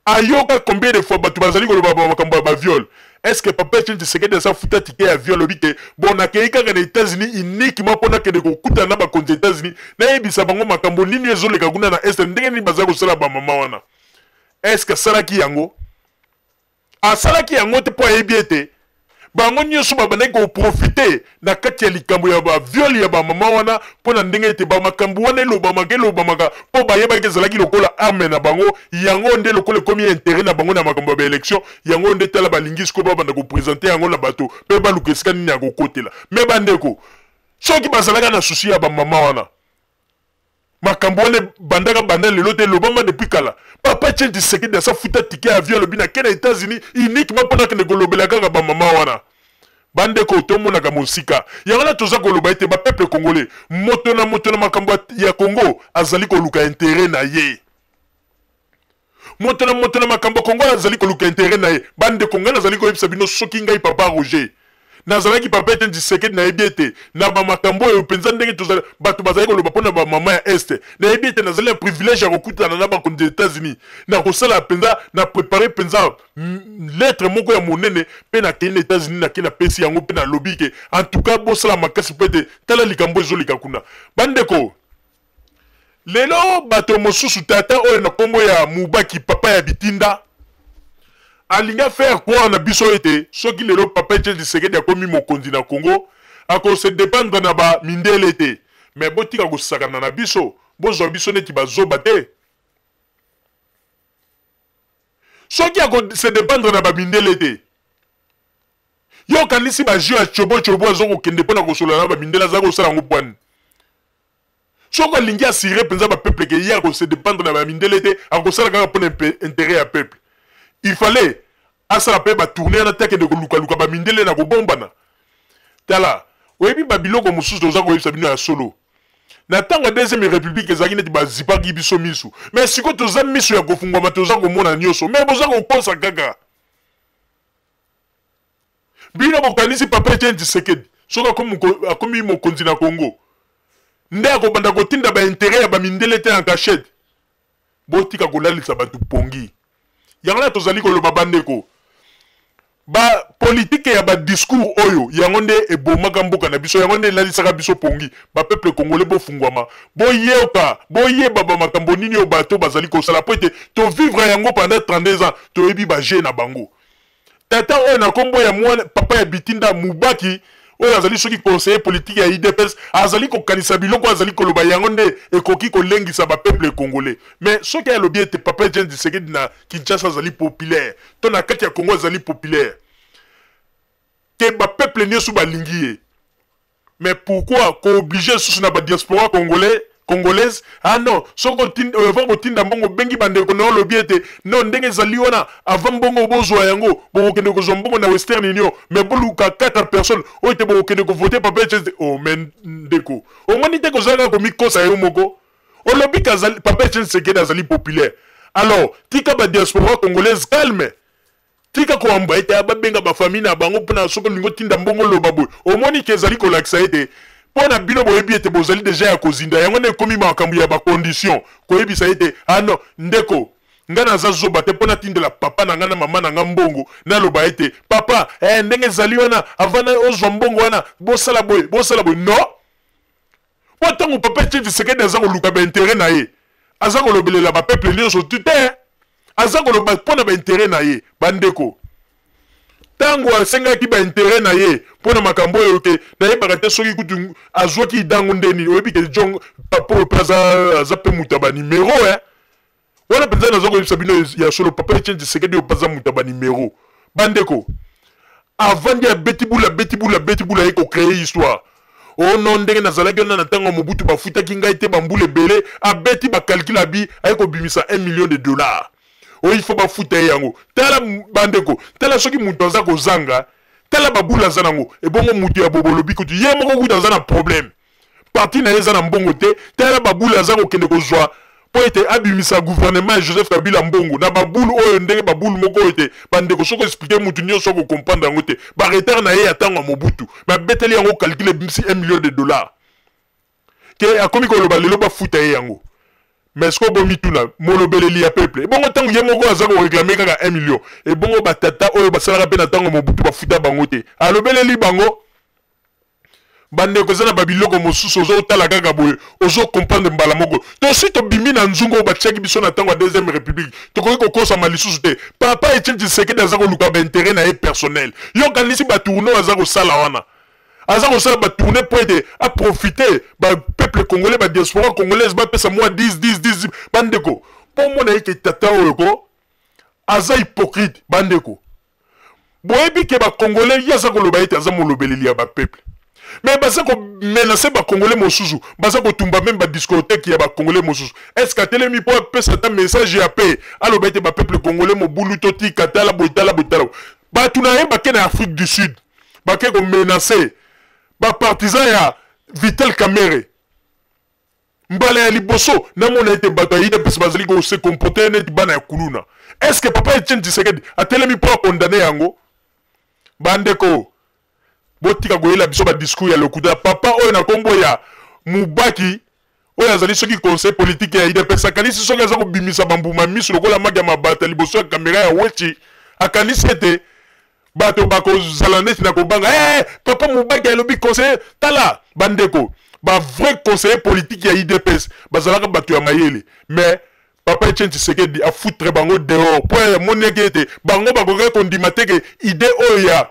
Ayoka combien de fois bato bazali koloba ba makambo ya ba viol? Est-ce que papa Etienne Tshisekedi aza futa ticket ya viol olobi te bon nakei kaka na États-Unis uniquement mpo nakende kokutana na bakonzi ya États-Unis nayebisa bango makambo nini ezoleka kuna na Est, ndenge nini baza kosala bamama wana? Est-ce que asalaki yango? Asalaki yango te mpo ayebi ete bango nyonso babandaki koprofite na kati ya likambo ya baviole ya bamama wana mpo na ndenge ete bamakambo wana elobamaka elobamaka mpo bayebaki ezalaki lokola arme na bango. Yango nde lokola ekomi interet na bango na makambo ya baelection, yango nde tala balingi sikoyo babanda kopresente yango na bato mpe baluka esika nini ya kokotela. Me bandeko, soki bazalaka na susi ya bamama wana, makambo wana ebandaka banda lelo te, elobama depuis kala. Papa Etienne Tshisekedi asa futa ticket ya avion, alobi nake na États-Unis uniquement mpo nakende kolobela kaka bamama wana. Bandeko, tomonaka mosika. Yango wana toza koloba ete bapeuple congolais, moto na moto na makambo ya Congo azali koluka interet na ye. Moto na moto na makambo ya Congo azali koluka interet na ye. Bandeko, ngai nazali koyebisa bino, soki ngai papa Roger nazalaki papa Etienne Tshisekedi, nayebi ete na bamakambo oyo mpenza ndenge tozali bato bazali koloba mpo na bamama ya Est, nayebi ete nazali na privilège ya kokutana na bakonzi ya États-Unis, na kosala mpenza na prepare mpenza lettre moko ya monene mpe nakei na États-Unis, nakei napesi yango mpe nalobi ke en tout cas bosala makasi mpo ete tala likambo ezoleka kuna. Bandeko, lelo bato mosusu, tata oyo na nkombo ya Mubaki, papa ya Bitinda, alingi faire croire na biso ete soki lelo papa Etienne Tshisekedi akomi mokonzi na Congo, akose dépendre na ba mindele te. Mais botika kosakana na biso, bozwa biso neti bazoba te. Soki akose dépendre na ba mindele te, yo okanisi ba jeu ya chobo chobo aza kokende mpo na kosolola na ba mindele, aza kosala yango pwani? Soki alingi asire mpenza bapeuple ke ye akose dépendre na bamindele te, akosala kaka mpona intérêt ya peuple, il fallait asala mpe batourne wana te, akende kolukaluka bamindele na kobombana. Tala, oyebi babiloko mosusu toza koyebisa bino ya solo. Na ntango ya deuxième république ezalaki neti bazipaki biso miso, mais sikoyo toza miso ya kofungwama, toza komona nyonso, mais boza kokosa kaka. Bino bokanisi papa Etienne Tshisekedi soki akomi mokonzi na Congo nde akobanda kotinda ba intérêt ya ba mindele te en cachette? Botika kolalisa bato pongi. Yango na tozali koloba bandeko, ba politike ya ba discours oyo yango nde ebomaka mboka na biso, yango nde elalisaka biso pongi. Ba peuple congolais, bofungwama, boyoka, boyeba ba makambo nini oyo bato bazali kosala, po ete tovivre yango pendant 32 ans, toyebi ba jeu na bango. Tata oyo na kombo ya mwana papa ya Bitinda Mubaki, oyo azali soki conseiller politique ya UDPS, azali kokanisa biloko azali koloba yango nde ekoki kolengisa ba peuple congolais. Mais soki alobi ete papa Etienne Tshisekedi na Kinshasa azali populaire to na kati ya Congo azali populaire te, ba peuple nyonso balingi ye, mais pourquoi koobliger susu na ba diaspora congolais congolaise? Ah non, soki avant kotinda mbongo obengi bandeko na yo, olobi ete non, ndenge ezali wana, avant mbongo bozwa yango, bokokende kozwa mbongo na Western Union, mais boluka 4 personnes oyo te bokokende kovote papa Etienne. Oh, mais ndeko, omoni te kozala kaka komikosa yo moko? Olobi ke papa Etienne Tshisekedi azali populaire, alors tika ba diaspora congolaise calme, tika koamba ete babenga bafamille na bango mpona soki olingi otinda mbongo oloba boye. Omoni ke ezali kolakisa ete Mpo na bino boyebi ete bozali deja ya kozinda, yango nde ekomi makambo ya ba conditions koyebisa ete ah non ndeko, nga naza zoba te mpo natindela papa na nga na mama na nga mbongo, naloba ete papa eh, ndenge ezali wana avant na ozwa mbongo wana bosala boye bosala boye. Non, mpo ntango papa Etienne Tshisekedi aza koluka ba intérêt na ye, aza kolobelela ba peuple nyonso tu te, aza koloba mpo na ba intérêt na ye. Bandeko, ntango asengaki ba intérêt na ye mpo na makambo oyo te, nayebaka te soki kutu azwaki idango nde nini. Oyebi ke John papa oyo mpe aza mpe moto ya banimero eh? Wana mpenza naza koyebisa bino ya solo, papa Etienne Tshisekedi oyo mpe aza moto ya banimero. Bandeko, avandi abeti bula abeti bula abeti bula, aye kocree histoire. Oh non, ndenge nazalaki wana na ntango ya Mobutu bafutaki ngai te bambula ebele, abeti bacalcule abi aye kobimisa 1 million de dollars oyo il faut bafuta ye yango. Tala bandeko, tala soki moto aza kozanga, tala babula aza nango. Ebongo moto ya bobolobi kutu ye moko kutu aza na problème, parti na ye eza na mbongo te. Tala babula aza kokende kozwa mpo ete abimisa gouvernement ya Joseph Kabila mbongo na babulu oyo, ndenge babulu moko oyo te. Bandeko, soki explike mutu nyonso akokomprendre yango te. Baretard na ye ya ntango ya Mobutu, babeteli yango calcul, ebimisi 1 million de dollars ke akomi koloba lelo bafuta ye yango. Mais sikoyo bomituna, molobeleli ya peuple, ebongo ntango ye moko aza koreklame kaka 1 million, ebongo batata oyo basalaka mpe na ntango Mobutu bafuta bango te, alobeleli bango? Bandeko, eza na babiloko mosusu ozotala kaka boye, ozokomprendre mbala moko. Tosi tobimi na nzungu oyo batiaki biso na ntango ya deuxième république, tokoki kokosama lisusu te. Papa Etienne Tshisekedi aza koluka baintérêt na ye personnel. Yo kanisi batourne oyo aza kosala wana, aza kosala batourne mpo ete aprofite bapeuple congolais, badiaspora congolaise bapesa mwa 10 10 10. Bandeko, mpo omona eke tata oyo ko aza hypocrite. Bandeko, boyebi ke bacongolais, ye aza koloba ete aza molobeleli ya bapeuple, mais baza komenase bacongolais mosusu, baza kotumba meme badiscothèque ya bacongolais mosusu. Est ce que atelemi mpo apesa ata message ya paix, aloba ete bapeuple congolais mobulu totika, tala boye, tala boye, tala bato na ye bake na Afrique du Sud, bake komenase bapartisan ya Vital Kamerhe? Mbala ya liboso namona ete bato ya UDPS bazali ko se comporter neti bana ya kuluna. Est-ce que papa Etienne Tshisekedi atelemi mpo akondane yango? Bandeko, botika koyela biso ba discours ya lokuta. Papa oyo na kombo ya Mubaki, oyo azali soki conseil politique ya UDPS, akanisi soki aza kobimisa bambuma miso lokola maki ya mabata liboso ya kamera ya Wechi, akanisi ete bato bakozala neti na kobanga. Hey, papa Mubaki alobi conseiller. Tala bandeko, ba vrai conseiller politique ya UDPS bazalaka bato ya mayele, mais papa Etienne Tshisekedi afoutre bango dehors mpo amonaki ete bango bakokaki kondima te ke idée oyo ya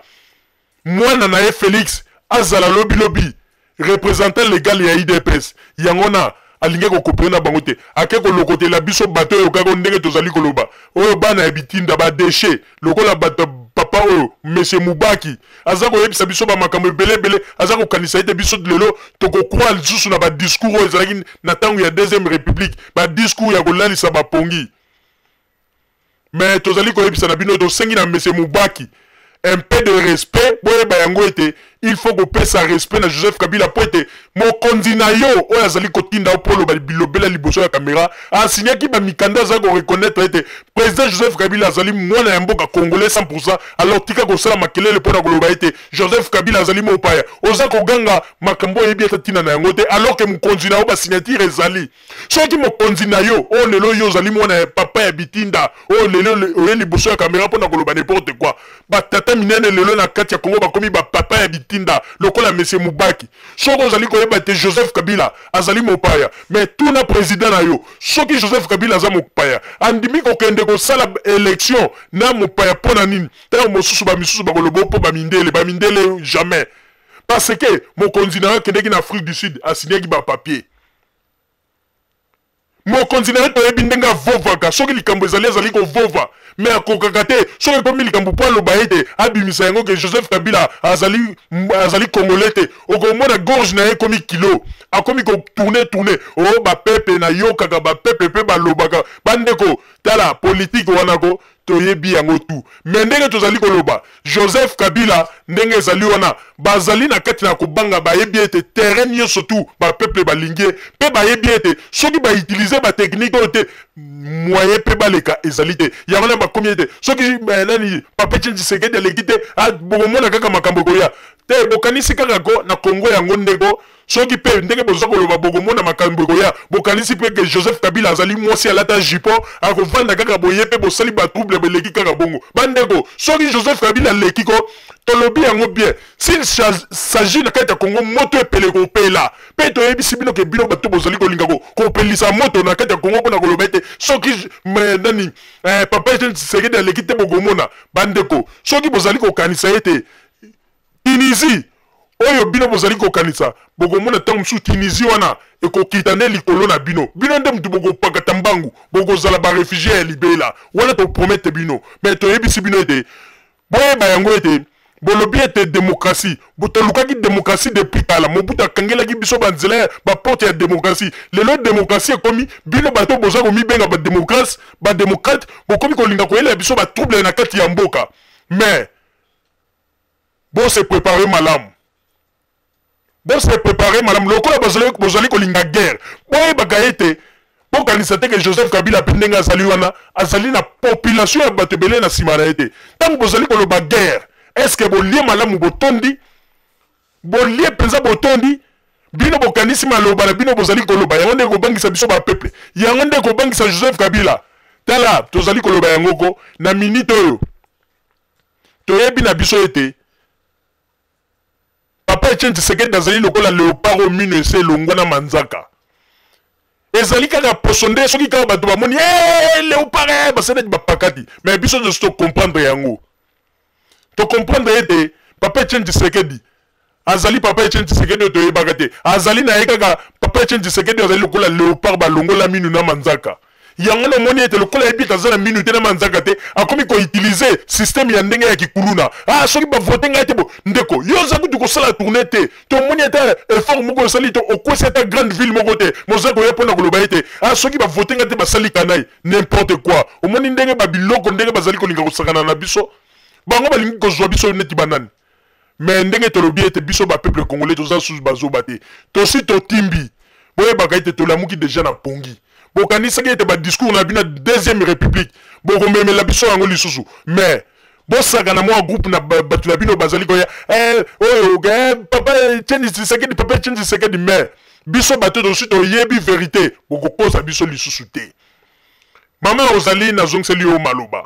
mwana na ye Félix azala lobilobi représentant légal ya UDPS. Yango na alingi kokopere na bango te, ake kolokotela biso bato oyo kaka ndenge tozali koloba, oyo bana ya bitinda, badeshe lokola bato. Papa oyo monsieur Mubaki aza koyebisa biso bamakambo ebele ebele, aza kokanisa ete biso lelo tokokroa lisusu na badiscours oyo ezalaki na ntango ya deuxième république, badiscours ya kolalisa bapongi. Mais tozali koyebisa na bino, tosengi na monsieur Mubaki un peu de respect. Boyeba yango ete il faut kopesa respect na Joseph Kabila, mpo ete mokonzi na yo oyo azali kotinda yo mpo oloba bilobela liboso ya kamera asinyaki bamikanda, azali koreconnaitre ete président Joseph Kabila azali mwana ya mboka congolais 100%. Alors tika kosala makelele mpo na koloba ete Joseph Kabila azali mopaya. Oza koganga makambo oyebi ata ntina na yango te, alors ke mokonzi na yo basignature ezali. Soki mokonzi na yo oyo lelo yo ozali mwana ya papa ya bitinda, oyo lelo oye liboso ya kamera mpo na koloba n'importe quoi. Batata minene lelo na kati ya Kongo bakomi bapapa ya bitinda lokola monsieur Mubaki. Soki ozali koyeba te Joseph Kabila azali mopaya, mais tuna président na yo soki Joseph Kabila aza mopaya, andimi kokende kosala élection na mopaya mpo na nini? Ntango mosusu bamisusu bakoloba mpo bamindele, bamindele jamais, parce que mokonzi na yo akendeki na Afrique du Sud, asignaki bapapier. Mokonzi na ye toyebi ndenge avovaka, soki likambo ezali azali kovova, me akokaka te soki ekomi likambo mpo aloba ete abimisa yango ke Joseph Kabila azali, azali congolais te. Okomona gorge na ye ekomi kilo, akomi kotourne tourne. O oh, bapepe nayokaka bapepe mpe balobaka. Bandeko, tala politike wana ko toyebi yango tu, me ndenge tozali koloba Joseph Kabila ndenge ezali wana, bazali na kati na kobanga. Bayebi ete terrain nyonso tu bapeuple balingi ye, mpe bayebi ete soki bautilize batechnike oyo te, moyen mpe baleka ezali te. Yango wana bakomi ete soki eh, nani papa Etienne Tshisekedi aleki te, ah, bokomona kaka makambo ekoya. Te, bokanisi kaka ko na Congo yango ndeko, soki pe ndenge boza koloba bokomona makambo ekoya. Bokanisi pe ke Joseph Kabila azali mwasi alata jupon, akovanda kaka boye pe bosali ba trouble beleki kaka bongo. Bandeko, soki Joseph Kabila aleki ko, tolobi yango bien. S'il s'agit na kati ya Congo moto epele kopela. Pe toyebisi bino ke bino bato bozali kolinga ko kopelisa moto na kati ya Congo pona koloba ete soki nani papa Etienne Tshisekedi aleki te bokomona. Bandeko, soki bozali kokanisa ete Tunisie oyo bino bozali kokanisa, bokomona ntango mosusu Tunisie wana ekokita nde likolo na bino. Bino nde moto bokopakata mbangu, bokozala ba refugies ya libela. Wana topromete bino. Mais toyebisi bino ete boyeba yango ete bolobi ete demokratie, tolukaki demokratie depuis kala. Mobutu akangelaki biso ba nzela ya ba porte ya demokratie. Lelo demokratie ekomi, bino bato boza komibenga ba demokrate, ba demokrate, bokomi kolinga koyela biso ba trouble na kati ya mboka. Mais bo se preparer malamu, bo se preparer malamu lokola bozali kolinga guerre. Boyebaka ete bokanisa te ke Joseph Kabila pe ndenge azali wana azali na population ya bato ebele na nsima na ye te. Ntango bozali koloba guerre, est-ce que bolie malamu botondi? Bolie mpenza botondi? Bino bokanisi maloba na bino bozali koloba yango nde ekobangisa biso ba peuple, yango nde ekobangisa Joseph Kabila. Tala, tozali koloba yango ko na minute oyo toyebi na biso ete papa Etienne Tshisekedi azali lokola leopard oyo mino ese elongwa na manzaka. Ezali kaka poso nde soki kaka bato bamoni hey, leopard hey, basali neti bapakati. Mais biso nyonso to comprendre yango, to comprendre ete papa Etienne Tshisekedi azali papa Etienne Tshisekedi oyo toyebaka te. Azali na ye kaka papa Etienne Tshisekedi azali lokola leopard balongola minu na manzaka. Yango na omoni ete lokola yebi ete aza na minu te na manzaka te, akomi ko utiliser système ya ndenge ya kikuluna. Ah, soki ba voter ngai te bo, ndeko, yo oza kutu kosala tournée te. Tomoni ata effort moko osali te, okwesi ata grande ville moko te. Moza koya pona koloba ete, ah, soki ba voter ngai te basali kanayi. N'importe quoi. Omoni ndenge ba biloko ndenge bazali kolinga kosakana na biso. Bango balingi kozwa biso neti banani. Mais ndenge tolobi ete biso ba peuple congolais toza sous bazoba te. Tosi totimbi. Boyebaka ete tolamuki deja na pongi. Bokanisaki ete ba discours na bino deuxième république bokomemela biso yango lisusu. Mais bosaka na mwa groupe na bato na bino bazali koya oyo papa Etienne Tshisekedi, papa Etienne Tshisekedi, mais biso bato tosi toyebi vérité, bokokosa biso lisusu te. Mama Rosalie, nazongiseli yo maloba.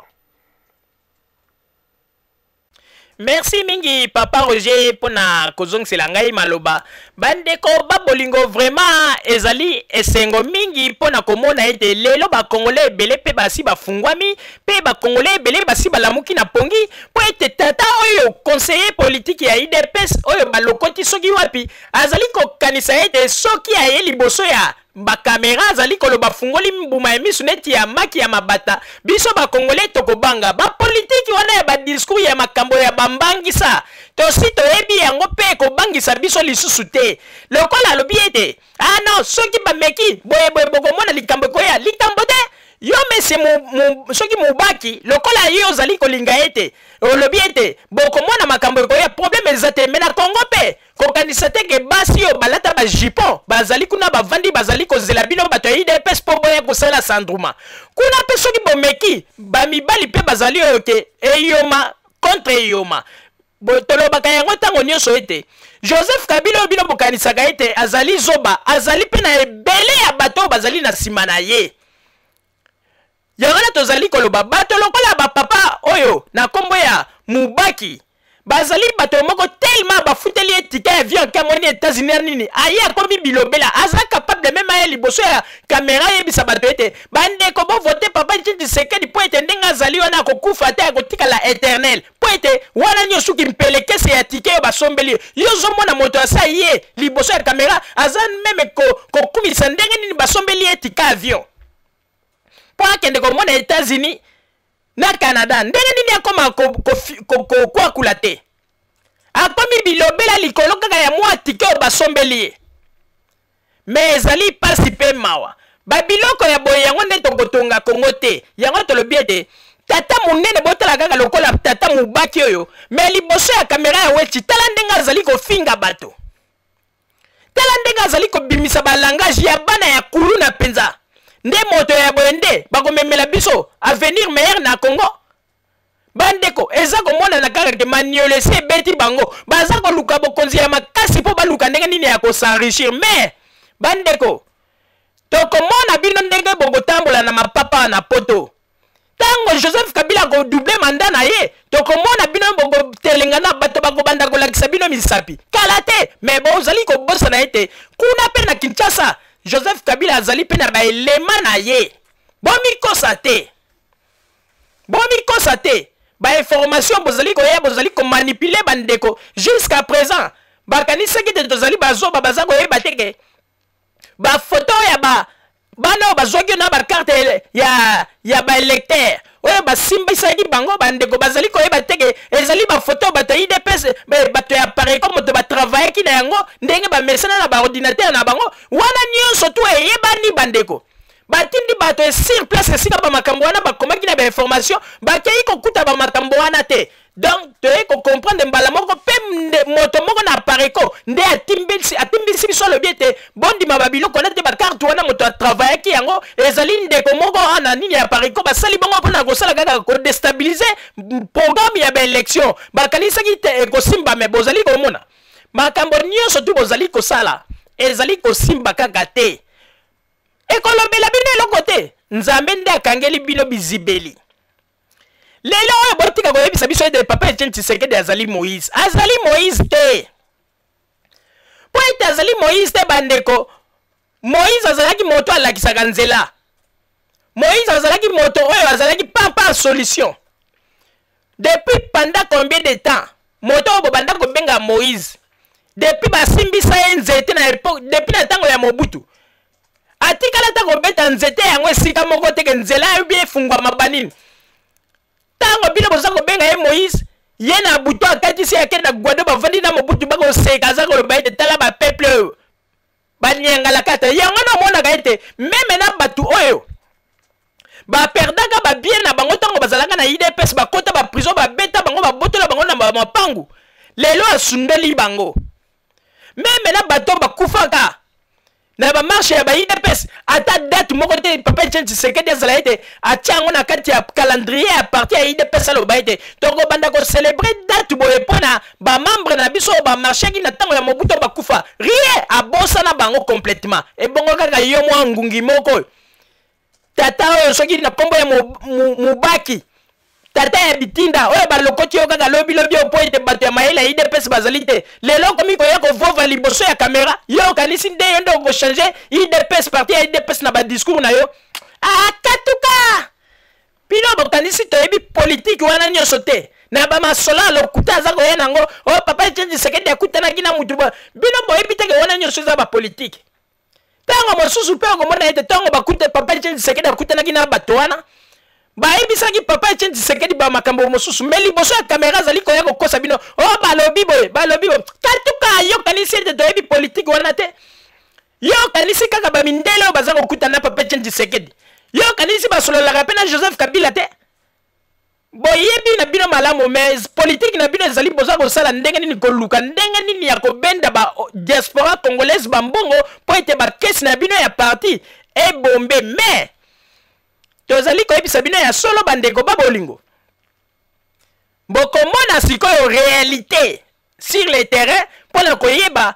Merci mingi papa Roger pona kozongisela ngai maloba. Bandeko ba bolingo, vraiment ezali esengo mingi pona komona ete lelo ba Congolais ebele pe basi bafungwami pe ba Congolais ebele basi balamuki na pongi po ete tata oyo conseiller politique ya UDPS oyo balokoti soki wapi azali kokanisa ete soki aye liboso ya ba kamera azali koloba fungoli mbuma ya misu neti ya maki ya mabata. Biso ba Congolais tokobanga ba politiki wana ya ba discours ya makambo ya bambangisa, tosi toyebi yango pe ekobangisa biso lisusu te. Lokola alobi ete ah non, soki bameki boye boye bokomona likambo ekoya, likambo te. Yo mese soki mobaki lokola yo ozali kolinga ete olobi ete bokomona makambo ekoya, problème eza te. Mais na Congo pe kokanisa te ke basi oyo balata ba jupon bazali kuna bavandi bazali kozela bino bato ya UDPS mpo boya kosala sandruma kuna. Mpe soki bomeki bamibali mpe bazali oyo ke eyoma contre eyoma. Tolobaka yango ntango nyonso ete Joseph Kabila oyo bino bokanisaka ete azali zoba, azali mpe na ebele ya bato oyo bazali na nsima na ye. Yango wana tozali koloba bato lokola bapapa oyo na nkombo ya Mubaki bazali bato moko tellement bafuteli ye ticket ya avion ake amoni États-Unis ya nini, aye akomi bilobela, aza capable meme aye liboso ya kamera ayebisa bato ete bandeko bovote papa Etienne Tshisekedi mpo ete ndenge azali wana akokufa te, akotikala éternel, mpo ete wana nyonso soki mpelekese ya ticket oyo basombeli ye. Yo ozomona moto asa ye liboso ya kamera aza meme kokumisa ndenge nini basombeli ye ticket avion mpo akende komona États-Unis na Canada. Ndenge nini akoma kokwakula te, akomi bilobela likolo kaka ya mwa tike oyo basombeli ye. Me ezali pasi pe mawa, babiloko ya boye yango nde tokotonga Kongo te. Yango tolobi ete tata monene botala kaka lokola tata Mubaki oyo, me liboso ya kamera ya Wetchi, tala ndenge azali kofinga bato, tala ndenge azali kobimisa balangage ya bana ya kuluna mpenza. Nde moto ya boye nde bakomemela biso avenir meilleur na Congo. Bandeko, eza komonana kaka ke maniolo esi ebeti bango, baza koluka bokonzi ya makasi mpo baluka ndenge nini ya kosenrichir. Mais bandeko, tokomona bino ndenge bokotambola na mapapa na poto. Ntango Joseph Kabila akodouble mandat na ye, tokomona bino bokotelengana, bato bakobanda kolakisa bino misapi kala te. Me bozali kobosana ete kuna mpe na Kinshasa Joseph Kabila azali mpe na baelema na ye. Bomikosa te, bomikosa te. Bainformation bozali koya, bozali komanipule bandeko. Jusqu'à présent bakanisaki ete tozali bazoba, baza koyeba te ke bafoto ya ba bana oyo bazwaki na bakarte ya baelecteur oyo basimbisaki bango, bandeko bazali koyeba te ke ezali bafoto bato ya UDPS, bato ya Pareco moto batravayaki na yango, ndenge bamesana na baordinateur na bango wana nyonso tu eyebani. Bandeko, batindi bato sur place esika bamakambo wana bakomaki na bainformation, bakei kokuta bamakambo wana te. Donc toyei kocomprendre mbala moko mpe moto moko na Apareco nde atimbisi biso, alobi ete bondima babiloko wana te, bakarte wana moto atravayaki yango ezali ndeko moko na nini ya Apareco. Basali bongo mpona kosala kaka kodestabilize programme ya baélection. Bakanisaki te ekosimba, me bozali komona makambo nyonso tu bozali kosala ezali kosimba kaka te. Ekolobela bino eloko te, Nzambe nde akangeli bino bizibeli. Lelo oyo botika koyebisa biso ete papa Etienne Tshisekedi azali Moïse. Azali Moïse te, mpo ete azali Moïse te. Bandeko, Moïse azalaki moto alakisaka nzela. Moïse azalaki moto oyo azalaki papa solution. Depuis pendant combien de temps moto oyo bobanda kobenga Moïse, depuis basimbisa ye nzete na époque, depuis na ntango ya Mobutu, atikala ata kobeta nzete yango esika moko teke nzela yebi efungwama banini? Ntango bino boza kobenga ye Moïse, ye na butu akatisi, ake na Gwado, bavandi na Mobutu, bakoseka, aza koloba ete tala bapeuple oyo banyangalaka te. Yango namonaka ete meme na bato oyo baperdaka babien na bango ntango bazalaka na UDPS, bakota baprison, babeta bango, babotola bango na mapangu, lelo asundoli bango. Meme na bato bakufaka na bamarche ya ba UDPS, ata date moko te papa Etienne Tshisekedi azala ete atia yango na kati ya calendrier ya parti ya UDPS, aloba ete tokobanda kocelebre date boye mpo na bamembre na biso oyo bamarchaki na ntango ya Mobutu bakufa. Rien, abosana bango complètement. Ebongo kaka yo mwa ngungi moko oyo, tata oyo soki na nkombo ya Mubaki, tata ya bitinda oyo balokoti yo kaka lobilobi oyo mpo ete bato ya mayele ya UDPS bazali te, lelo okomi koya kovova liboso ya kamera. Yo okanisi nde yo nde okochange UDPS, parti ya UDPS na badiscours na yo? Akatuka bino bokanisi toyebi politike wana nyonso te. Na bamasolo ya lokuta aza koya nango oyo, papa Etienne Tshisekedi akutanaki na mutu, bino boyebi teke wana nyonso eza bapolitike. Ntango mosusu mpe okomona ete ntango bakute papa Etienne Tshisekedi akutanaki na bato wana, bayebisaki papa Etienne Tshisekedi bamakambo mosusu, me liboso ya kamera azali koya kokosa bino: o oh, balobi boye, balobi boye. Katuka, yokanisi ete toyebi politike wana te? Yokanisi kaka bamindele oyo baza kokutana na papa Etienne Tshisekedi? Yokanisi basololaka mpe na Joseph Kabila te? Boyebi na bino malamu, mais politike na bino ezali boza kosala ndenge nini, koluka ndenge nini ya kobenda ba diaspora congolaise bambongo mpo ete bakesi na bino ya parti ebombe. Mais tozali koyebisa bino ya solo, bandeko ba bolingo, bokomona sikoyo réalité sur le terrain mpo na koyeba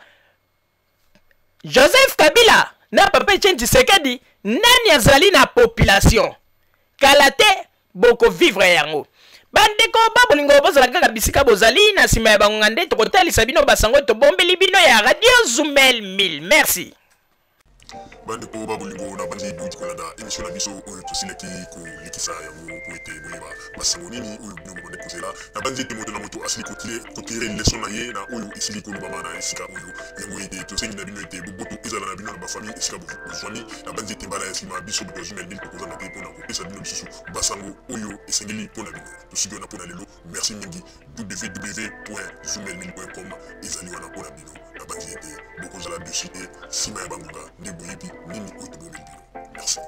Joseph Kabila na papa Etienne Tshisekedi nani azali na population. Kala te bokovivre yango. Bandeko ba bolingo, bozala kaka bisika bozali na nsima ya bangonga nde tokotalisa bino basango tobombeli bino ya Radio Zumel 1000. Merci. Bandeko ba bolingo, na bandi bouti kolanda émission na biso oyo tosilaki kolekisa yango po ete boyeba basango nini oyo bino bobandi kozela. Na bandi ete moto na moto asili kotire leson na ye na oyo esili kolobama na esika oyo. Yango ete tosengi na bino ete boboto ezala na bino na bafamille esika bozwami. Na bandi ete mbala ya nsima biso bato ya Zumel 1000 tokozanga te mpona kopesa bino lisusu basango oyo esengeli mpo na bino. Tosuki wana mpo na lelo. Merci mingi. www.zumel1000.com ezali wana mpo na bino. Na bandi ete bokozala dessus te. Nsima ya bangonga nde boyebi nini oyo tobombeli bino. Merci.